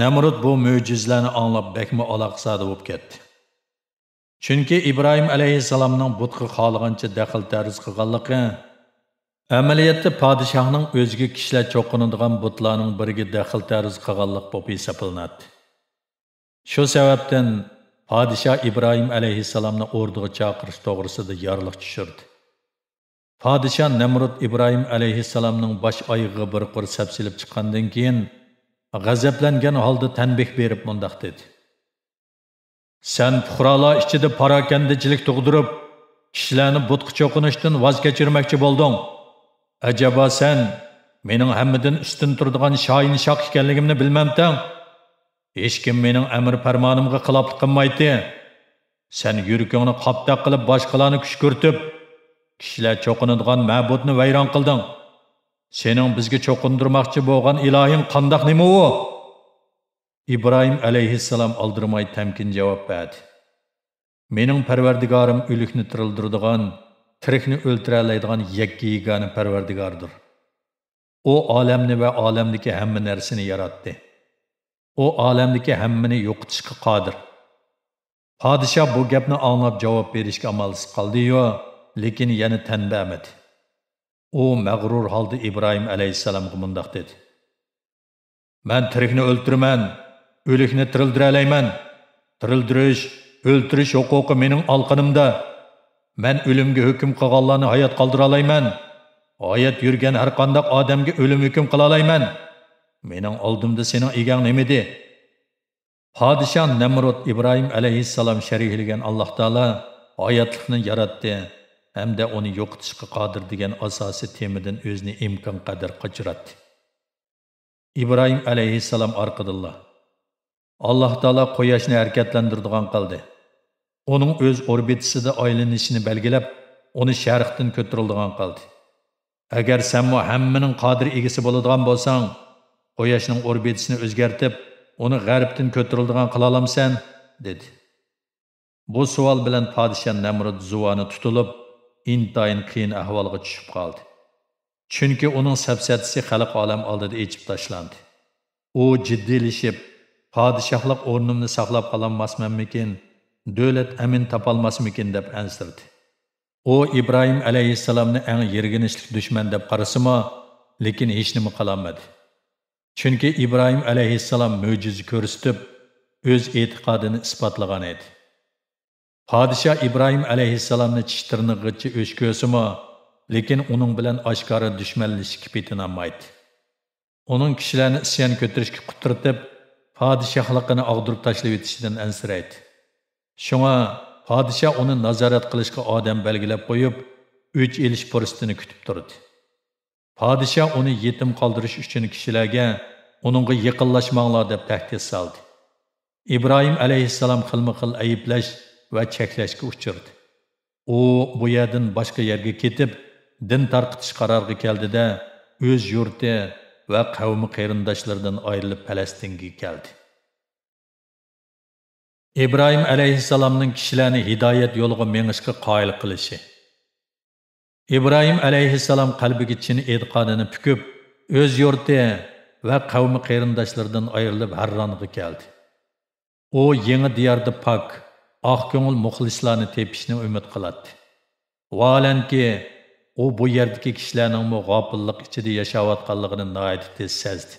نەمرۇت بۇ مۆجىزىلەرنى ئاڭلاپ بەكمۇ ئالاقزادە بولۇپ كەتتى. چۈنكى ئىبراھىم ئەلەيھىسسالامنىڭ بۇتقا خالىغانچە دەخلى تەرۇز قىلغانلىقى، ئەمەلىيەتتە پادىشاھنىڭ ئۆزىگە كىشىلەر چوقۇنىدىغان بۇتلارنىڭ بىرىگە دەخلى تەرۇز قىلغانلىق بولۇپ ھېسابلىناتتى. شۇ سەۋەبتىن پادىشاھ ئىبراھىم ئەلەيھىسسالامنى ئوردىغا چاقىرىش توغرىسىدا يارلىق چۈشۈردى. پادىشاھ نەمرۇت ئىبراھىم ئەلەيھىسسالامنىڭ باش ئايىغىغا بىر قۇر سەپ سېلىپ چىققاندىن كېيىن، غەزەپلەنگەن ھالدا تەنبىھ بېرىپ مۇنداق دېدى: سەن پۇقرالار ئىچىدە پاراكەندىچىلىك تۇغدۇرۇپ، كىشىلەرنى بۇتقا چوقۇنۇشتىن ۋاز كەچۈرمەكچى بولدۇڭ. ئەجەبا سەن مېنىڭ ھەممىدىن ئۈستۈن تۇرىدىغان شاھىنشاھ ئىكەنلىكىمنى بىلمەمتىڭ؟ ھېچكىم مېنىڭ ئەمر پەرمانىمغا خىلاپلىق قىلمايتتى. سەن يۈرىكىڭنى قاپتەك قىلىپ باشقىلارنى كۈشكۈرتۈپ، كىشىلەر چوقۇنىدىغان مەبۇدنى ۋەيران قىلدىڭ. سېنىڭ بىزگە چوقۇندۇرماقچى بولغان ئىلاھىڭ قانداق نېمە ئۇ؟ ئىبراھىم ئەلەيھىسسالام ئالدىرىماي تەمكىن جاۋاب بەردى: مېنىڭ پەرۋەردىگارىم ئۆلۈكنى تىرىلدۈرىدىغان، تىرىكنى ئۆلتۈرەلەيدىغان يەككە يېگانە پەرۋەردىگاردۇر. ئۇ ئالەمنى ۋە ئالەمدىكى ھەممە نەرسىنى ياراتتى. ئۇ ئالەمدىكى ھەممىنى يوقىتىشقا قادىر. پادىشاھ بۇ گەپنى ئاڭلاپ جاۋاب بېرىشكە ئامالسىز قالدى-يۇ، لېكىن يەنە تەن بەرمىدى. ئۇ مەغرۇر ھالدا ئىبراھىم ئەلەيھىسسالامغا مۇنداق دېدى: مەن تىرىكنى ئۆلتۈرىمەن، ئۆلۈكنى تىرىلدۈرەلەيمەن. تىرىلدۈرۈش، ئۆلتۈرۈش ھوقۇقى مېنىڭ ئالىقىنىمدا. مەن ئۆلۈمگە ھۆكۈم قىلغانلارنى ھايات قالدۇرالايمەن. ھايات يۈرگەن ھەرقانداق ئادەمگە ئۆلۈم ھۆكۈم قىلالايمەن. مېنىڭ ئالدىمدا سېنىڭ ئىگەڭ نېمىدى؟ پادىشاھ نەمرۇت ئىبراھىم ئەلەيھىسسالام شەرىھلىگەن ئاللاھ تائالا ھاياتلىقنى ياراتتى ھەمدە ئۇنى يوقىتىشقا قادىر دېگەن ئاساسىي تېمىدىن ئۆزىنى ئىمكانقەدەر قاچۇراتتى. ئىبراھىم ئەلەيھىسسالام ئارقىدىنلا، ئاللاھ تائالا قۇياشنى ھەرىكەتلەندۈرىدىغان قىلدى. ئۇنىڭ ئۆز ئوربىتىسىدا ئايلىنىشىنى بەلگىلەپ، ئۇنى شەرقتىن كۆتۈرۈلىدىغان قىلدى. ئەگەر سەنمۇ ھەممىنىڭ قادىر ئىگىسى بولىدىغان بولساڭ، قۇياشنىڭ ئوربىتىسىنى ئۆزگەرتىپ، ئۇنى غەربتىن كۆتۈرۈلىدىغان قىلالامسەن؟ دېدى. بۇ سوئال بىلەن پادىشاھ نەمرۇت زۇۋانى تۇتۇلۇپ، ئىنتايىن قىيىن ئەھۋالغا چۈشۈپ قالدى. چۈنكى ئۇنىڭ سەپسەتىسى خەلق ئالەم ئالدىدا ئېچىپ تاشلاندى. ئۇ جىددىيلىشىپ، پادىشاھلىق ئورنۇمنى ساقلاپ قالالماسمەنمىكىن، دۆلەت ئەمىن تاپالماسمىكىن دەپ ئەنسىرىدى. ئۇ ئىبراھىم ئەلەيھىسسالامنى ئەڭ يىرگىنچلىك دۈشمەن دەپ قارىسىمۇ، لېكىن ھېچنېمە قىلالمىدى. چۈنكى ئىبراھىم ئەلەيھىسسالام مۆجىزە كۆرسىتىپ، ئۆز ئېتىقادىنى ئىسپاتلىغان ئىدى. پادىشاھ ئىبراھىم ئەلەيھىسسالامنى چىش تىرنىقىغىچە ئۆچ كۆرسىمۇ، لېكىن ئۇنىڭ بىلەن ئاشكارا دۈشمەنلىشىشكە پېتىنالمايتتى. ئۇنىڭ كىشىلەرنى ئىسيان كۆتۈرۈشكە قۇترىتىپ، پادىشاھلىقىنى ئاغدۇرۇپ تاشلىۋېتىشىدىن ئەنسىرەيتتى. شۇڭا پادىشاھ ئۇنى نازارەت قىلىشقا ئادەم بەلگىلەپ قويۇپ، ئۆچ ئېلىش پۇرسىتىنى كۈتۈپ تۇردى. پادىشاھ ئۇنى يېتىم قالدۇرۇش ئۈچۈن كىشىلەرگە، ئۇنىڭغا يېقىنلاشماڭلار دەپ تەھدىت سالدى. ئىبراھىم ئەلەيھىسسالام خىلمۇ خىل ئەيىبلەش ۋە چەكلەشكە ئۇچرىدى. ئۇ بۇ يەردىن باشقا يەرگە كېتىپ، دىن تارقىتىش قارارىغا كەلدى-دە، ئۆز يۇرتى، ۋە قەۋمى قېرىنداشلىرىدىن ئايرىلىپ پەلەستىنگە كەلدى. ئىبراھىم ئەلەيھىسسالامنىڭ كىشىلەرنى ھىدايەت يولىغا مېڭىشقا قايىل قىلىشى. ئىبراھىم ئەلەيھىسسالام قەلبىگە چىن ئېتىقادىنى پۈكۈپ، ئۆز يۇرتى ۋە قەۋمى قېرىنداشلىرىدىن ئايرىلىپ ھەررانغا كەلدى. ئۇ يېڭى دىياردا پاك، ئاق كۆڭۈل مۇخلىسلارنى تېپىشنى ئۈمىد قىلاتتى. ۋاھالەنكى، ئۇ بۇ يەردىكى كىشىلەرنىڭمۇ غاپىللىق ئىچىدە ياشاۋاتقانلىقىنى ناھايىتى تېز سەزدى.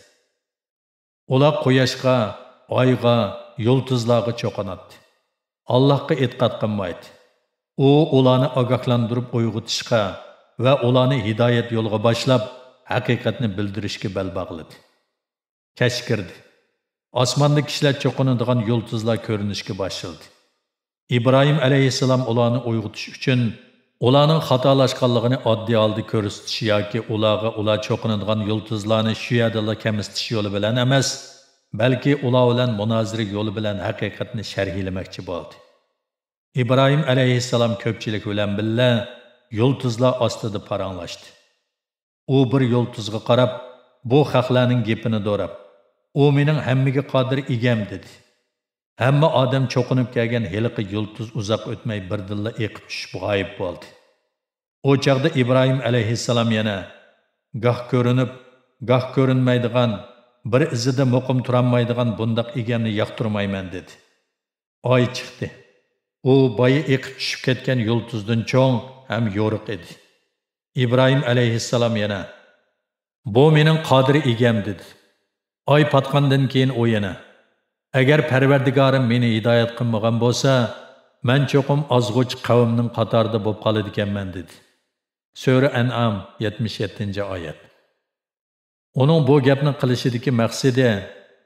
ئۇلار قۇياشقا، ئايغا، يۇلتۇزلارغا چوقۇناتتى. ئاللاھقا ئېتىقاد قىلمايتتى. ئۇ ئۇلارنى ئاگاھلاندۇرۇپ ئويغىتىشقا ۋە ئۇلارنى ھىدايەت يولىغا باشلاپ، ھەقىقەتنى بىلدۈرۈشكە بەل باغلىدى. كەچ كىردى. ئاسماندا كىشىلەر چوقۇنىدىغان يۇلتۇزلار كۆرۈنۈشكە باشلىدى. ئىبراھىم ئەلەيھىسسالام ئۇلارنى ئويغىتىش ئۈچۈن، ئۇلارنىڭ خاتالاشقانلىقىنى ئاددىي ھالدا كۆرسىتىش ياكى ئۇلارغا ئۇلار چوقۇنىدىغان يۇلتۇزلارنى شۇ يەردىلا كەمسىتىش يولى بىلەن ئەمەس، بەلكى ئۇلار بىلەن مۇنازىرە يولى بىلەن ھەقىقەتنى شەرھلىمەكچى بولدى. ئىبراھىم ئەلەيھىسسالام كۆپچىلىك بىلەن بىللە يۇلتۇزلار ئاستىدا پاراڭلاشتى. ئۇ بىر يۇلتۇزغا قاراپ، بۇ خەقلەرنىڭ گېپىنى دوراپ، «ئۇ مېنىڭ ھەممىگە قادىر ئىگەم» دېدى. ھەممە ئادەم چوقۇنۇپ كەلگەن ھېلىقى يۇلتۇز ئۇزاق ئۆتمەي بىردىنلا ئېقىپ چۈشۈپ غايىب بولدى. ئۇ چاغدا ئىبراھىم ئەلەيھىسسالام يەنە، «گاھ كۆرۈنۈپ، گاھ كۆرۈنمەيدىغان، بىر ئىزىدا مۇقىم تۇرالمايدىغان بۇنداق ئىگەمنى ياقتۇرمايمەن» دېدى. ئاي چىقتى. ئۇ بايا ئېقىپ چۈشۈپ كەتكەن يۇلتۇزدىن چوڭ ھەم يورۇق ئىدى. ئىبراھىم ئەلەيھىسسالام يەنە، «بۇ مېنىڭ قادىر ئىگەم» دېدى. ئاي پاتقاندىن كېيىن ئۇ يەنە، «ئەگەر پەرۋەردىگارىم مېنى ھىدايەت قىلمىغان بولسا، مەن چوقۇم ئازغۇچ قەۋمنىڭ قاتارىدا بولۇپ قالىدىكەنمەن» دېدى. سۈرە ئەنئام، يەتمىش يەتتىنچى ئايەت. ئۇنىڭ بۇ گەپنى قىلىشىدىكى مەقسىتى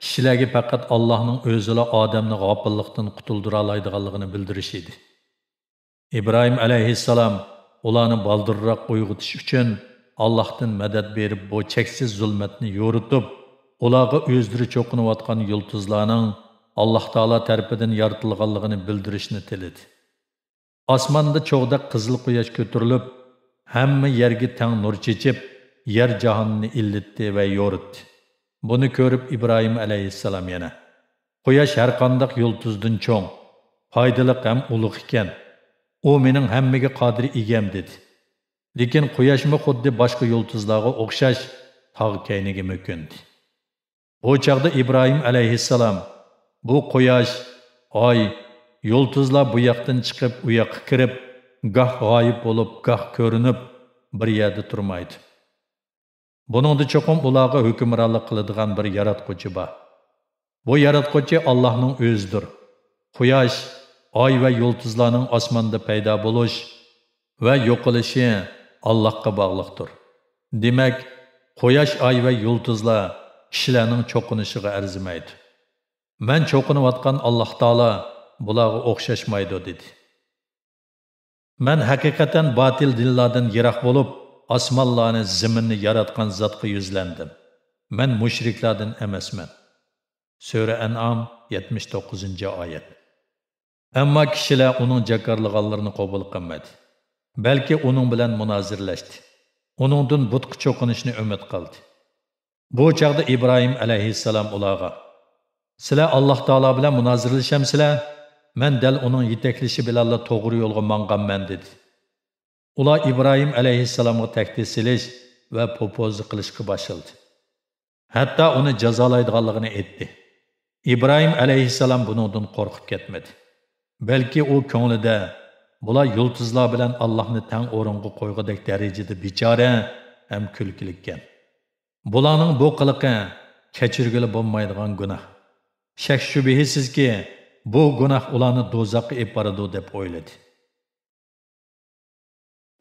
كىشىلەرگە پەقەت ئاللاھنىڭ ئۆزىلا ئادەمنى غاپىللىقتىن قۇتۇلدۇرالايدىغانلىقىنى بىلدۈرۈش ئىدى. ئىبراھىم ئەلەيھىسسالام ئۇلارنى بالدۇرراق ئويغىتىش ئۈچۈن ئاللاھتىن مەدەت بېرىپ، بۇ چەكسىز زۇلمەتنى يورۇتۇپ، ئۇلارغا ئۆزلىرى چوقۇنۇۋاتقان يۇلتۇزلارنىڭ ئاللاھ تائالا تەرىپىدىن يارىتىلغانلىقىنى بىلدۈرۈشنى تىلىدى. ئاسماندا چوغدەك قىزىل قۇياش كۆتۈرۈلۈپ، ھەممە يەرگە تەڭ نۇر چېچىپ، يەر جاھاننى ئىللىتتى ۋە يورۇتتى. بۇنى كۆرۈپ ئىبراھىم ئەلەيھىسسالام يەنە، «قۇياش ھەرقانداق يۇلتۇزدىن چوڭ، پايدىلىق ھەم ئۇلۇغ ئىكەن. ئۇ مېنىڭ ھەممىگە قادىر ئىگەم» دېدى. لېكىن قۇياشمۇ خۇددى باشقا يۇلتۇزلارغا ئوخشاش تاغ كەينىگە مۆكۈندى. بۇ چاغدا ئىبراھىم ئەلەيھىسسالام، «بۇ قۇياش، ئاي، يۇلتۇزلار بۇ ياقتىن چىقىپ، ئۇ ياققا كىرىپ، گاھ غايىب بولۇپ، گاھ كۆرۈنۈپ، بىر يەردە تۇرمايدۇ. بۇنىڭدا چوقۇم ئۇلارغا ھۆكۈمرانلىق قىلىدىغان بىر ياراتقۇچى بار. بۇ ياراتقۇچى ئاللاھنىڭ ئۆزىدۇر. قۇياش، ئاي ۋە يۇلتۇزلارنىڭ ئاسماندا پەيدا بولۇش ۋە يوقىلىشى ئاللاھقا باغلىقتۇر. دېمەك، قۇياش، ئاي ۋە يۇلتۇزلار كىشىلەرنىڭ چوقۇنۇشىغا ئەرزىمەيدۇ. مەن چوقۇنۇۋاتقان ئاللاھ تائالا بۇلارغا ئوخشاشمايدۇ» دېدى. «مەن ھەقىقەتەن باتىل دىنلاردىن يىراق بولۇپ، ئاسمانلارنى، زېمىننى ياراتقان زاتقا يۈزلەندىم. مەن مۇشرىكلاردىن ئەمەسمەن.» سۈرە ئەنئام، يەتمىش توققۇزىنچى ئايەت. ئەمما كىشىلەر ئۇنىڭ جاكارلىغانلىرىنى قوبۇل قىلمىدى. بەلكى ئۇنىڭ بىلەن مۇنازىرىلەشتى. ئۇنىڭدىن بۇتقا چوقۇنۇشنى ئۈمىد قىلدى. بۇ چاغدا ئىبراھىم ئەلەيھىسسالام ئۇلارغا، «سىلەر ئاللاھ تائالا بىلەن مۇنازىرىلىشەمسىلەر؟ مەن دەل ئۇنىڭ يېتەكلىشى بىلەنلا توغرا يولغا ماڭغانمەن» دېدى. ئۇلار ئىبراھىم ئەلەيھىسسالامغا تەھدىت سېلىش ۋە پوپوزا قىلىشقا باشلىدى. ھەتتا ئۇنى جازالايدىغانلىقىنى ئېيتتى. ئىبراھىم ئەلەيھىسسالام بۇنىڭدىن قورقۇپ كەتمىدى. بەلكى ئۇ كۆڭلىدە، «بۇلار يۇلتۇزلار بىلەن ئاللاھنى تەڭ ئورۇنغا قويغۇدەك دەرىجىدە بىچارە ھەم كۈلكىلىككەن. بۇلارنىڭ بۇ قىلىقى كەچۈرگىلى بولمايدىغان گۇناھ. شەك-شۈبھىسىزكى، بۇ گۇناھ ئۇلارنى دوزاخقا ئېلىپ بارىدۇ» دەپ ئويلىدى.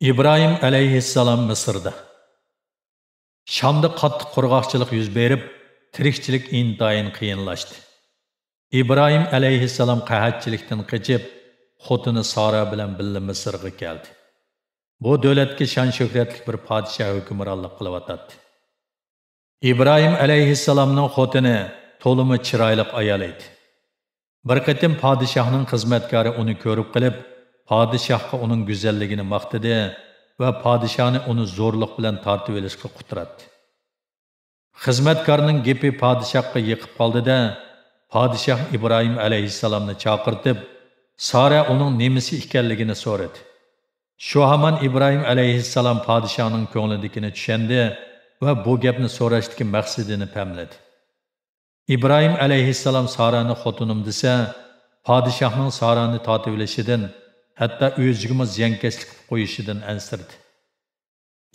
ئىبراھىم ئەلەيھىسسالام مىسىردا. شامدا قاتتىق قۇرغاقچىلىق يۈز بېرىپ، تىرىكچىلىك ئىنتايىن قىيىنلاشتى. ئىبراھىم ئەلەيھىسسالام قەھەتچىلىكتىن قېچىپ، خوتۇنى سارا بىلەن بىللە مىسىرغا كەلدى. بۇ دۆلەتكە شان-شۆھرەتلىك بىر پادىشاھ ھۆكۈمرانلىق قىلىۋاتاتتى. ئىبراھىم ئەلەيھىسسالامنىڭ خوتۇنى تولىمۇ چىرايلىق ئايال ئىدى. بىر قېتىم پادىشاھنىڭ خىزمەتكارى ئۇنى كۆرۈپ قېلىپ، پادىشاھقا ئۇنىڭ گۈزەللىكىنى ماختىدى ۋە پادىشاھنى ئۇنى زورلۇق بىلەن تارتىۋېلىشقا قۇتراتتى. خىزمەتكارنىڭ گېپى پادىشاھقا يېقىپ قالدى-دە، پادىشاھ ئىبراھىم ئەلەيھىسسالامنى چاقىرتىپ، سارە ئۇنىڭ نېمىسى ئىكەنلىكىنى سورىدى. شۇ ھامان ئىبراھىم ئەلەيھىسسالام پادىشاھنىڭ كۆڭلىدىكىنى چۈشەندى ۋە بۇ گەپنى سوراشتىكى مەقسىتىنى پەملىدى. ئىبراھىم ئەلەيھىسسالام سارەنى خوتۇنۇم دېسە، پادىشاھنىڭ سارەنى تارتىۋېلىشىدىن، ھەتتا ئۆزىگىمۇ زىيانكەشلىك قىلىپ قويۇشىدىن ئەنسىرىدى.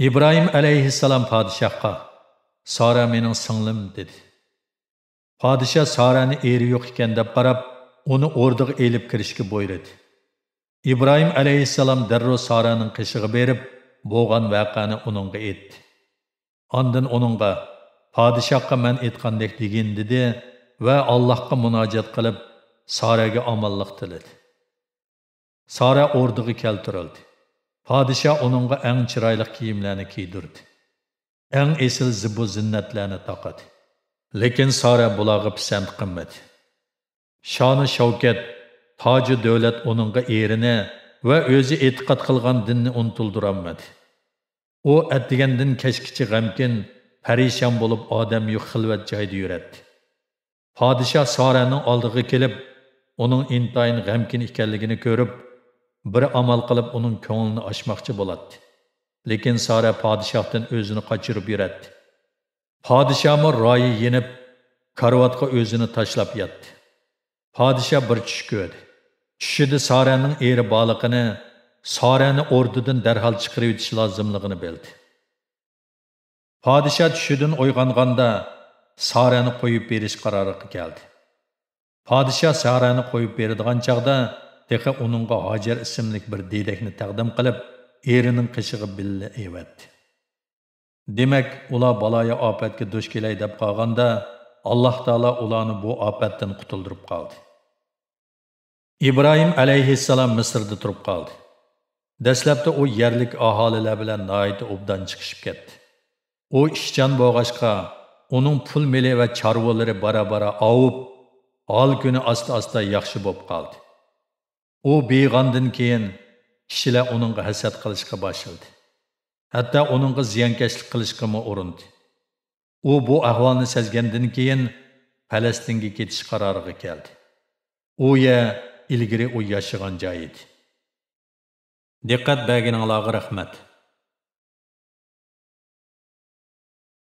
ئىبراھىم ئەلەيھىسسالام پادىشاھقا، «سارە مېنىڭ سىڭلىم» دېدى. پادىشاھ سارەنى ئېرى يوق ئىكەن دەپ قاراپ، ئۇنى ئوردىغا ئېلىپ كىرىشكە بۇيرۇدى. ئىبراھىم ئەلەيھىسسالام دەررۇ سارەنىڭ قېشىغا بېرىپ، بولغان ۋەقەنى ئۇنىڭغا ئېيتتى. ئاندىن ئۇنىڭغا، «پادىشاھقا مەن ئېيتقاندەك دېگىن» دېدى ۋە ئاللاھقا مۇناجات قىلىپ، سارەگە ئامانلىق تىلىدى. سارە ئوردىغا كەلتۈرۈلدى. پادىشاھ ئۇنىڭغا ئەڭ چىرايلىق كىيىملەرنى كىيدۈردى. ئەڭ ئېسىل زىبۇ زىننەتلەرنى تاقىدى. لېكىن سارە بۇلارغا پىسەنت قىلمىدى. شانۇ شەۋكەت، تاجۇ دۆلەت ئۇنىڭغا ئېرىنى ۋە ئۆزى ئېتىقاد قىلغان دىننى ئۇنتۇلدۇرالمىدى. ئۇ ئەتىگەندىن كەچكىچە غەمكىن، پەرىشان بولۇپ، ئادەم يوق خىلۋەت جايدا يۈرەتتى. پادىشاھ سارەنىڭ ئالدىغا كېلىپ، ئۇنىڭ ئىنتايىن غەمكىن ئىكەنلىكىنى كۆرۈپ، بىر ئامال قىلىپ ئۇنىڭ كۆڭلىنى ئاچماقچى بولاتتى. لېكىن سارە پادىشاھتىن ئۆزىنى قاچۇرۇپ يۈرەتتى. پادىشاھمۇ رايى يېنىپ، كارىۋاتقا ئۆزىنى تاشلاپ ياتتى. پادىشاھ بىر چۈش كۆردى. چۈشىدە سارەنىڭ ئېرى بارلىقىنى، سارەنى ئوردىدىن دەرھال چىقىرىۋېتىش لازىملىقىنى بىلدى. پادىشاھ چۈشىدىن ئويغانغاندا، سارەنى قويۇپ بېرىش قارارىغا كەلدى. پادىشاھ سارەنى قويۇپ بېرىدىغان چاغدا، تېخى ئۇنىڭغا ھاجەر ئىسىملىك بىر دېدەكنى تەقدىم قىلىپ، ئېرىنىڭ قېشىغا بىللە ئەۋەتتى. دېمەك، ئۇلار بالايىئاپەتكە دۇچ كېلەي دەپ قالغاندا، ئاللاھ تائالا ئۇلارنى بۇ ئاپەتتىن قۇتۇلدۇرۇپ قالدى. ئىبراھىم ئەلەيھىسسالام مىسىردا تۇرۇپ قالدى. دەسلەپتە ئۇ يەرلىك ئاھالىلەر بىلەن ناھايىتى ئوبدان چىقىشىپ كەتتى. ئۇ ئىشچان بولغاچقا، ئۇنىڭ پۇل مېلى ۋە چارۋىلىرى بارا-بارا ئاۋۇپ، ھال-كۈنى ئاستا-ئاستا ياخشى بولۇپ قالدى. ئۇ بېيىغاندىن كېيىن، كىشىلەر ئۇنىڭغا ھەسەت قىلىشقا باشلىدى. ھەتتا ئۇنىڭغا زىيانكەشلىك قىلىشقىمۇ ئۇرۇندى. ئۇ بۇ ئەھۋالنى سەزگەندىن كېيىن، پەلەستىنگە كېتىش قارارىغا كەلدى. ئۇ يەر ئىلگىرى ئۇ ياشىغان جاي ئىدى. دىققەت بەرگىنىڭلارغا رەھمەت.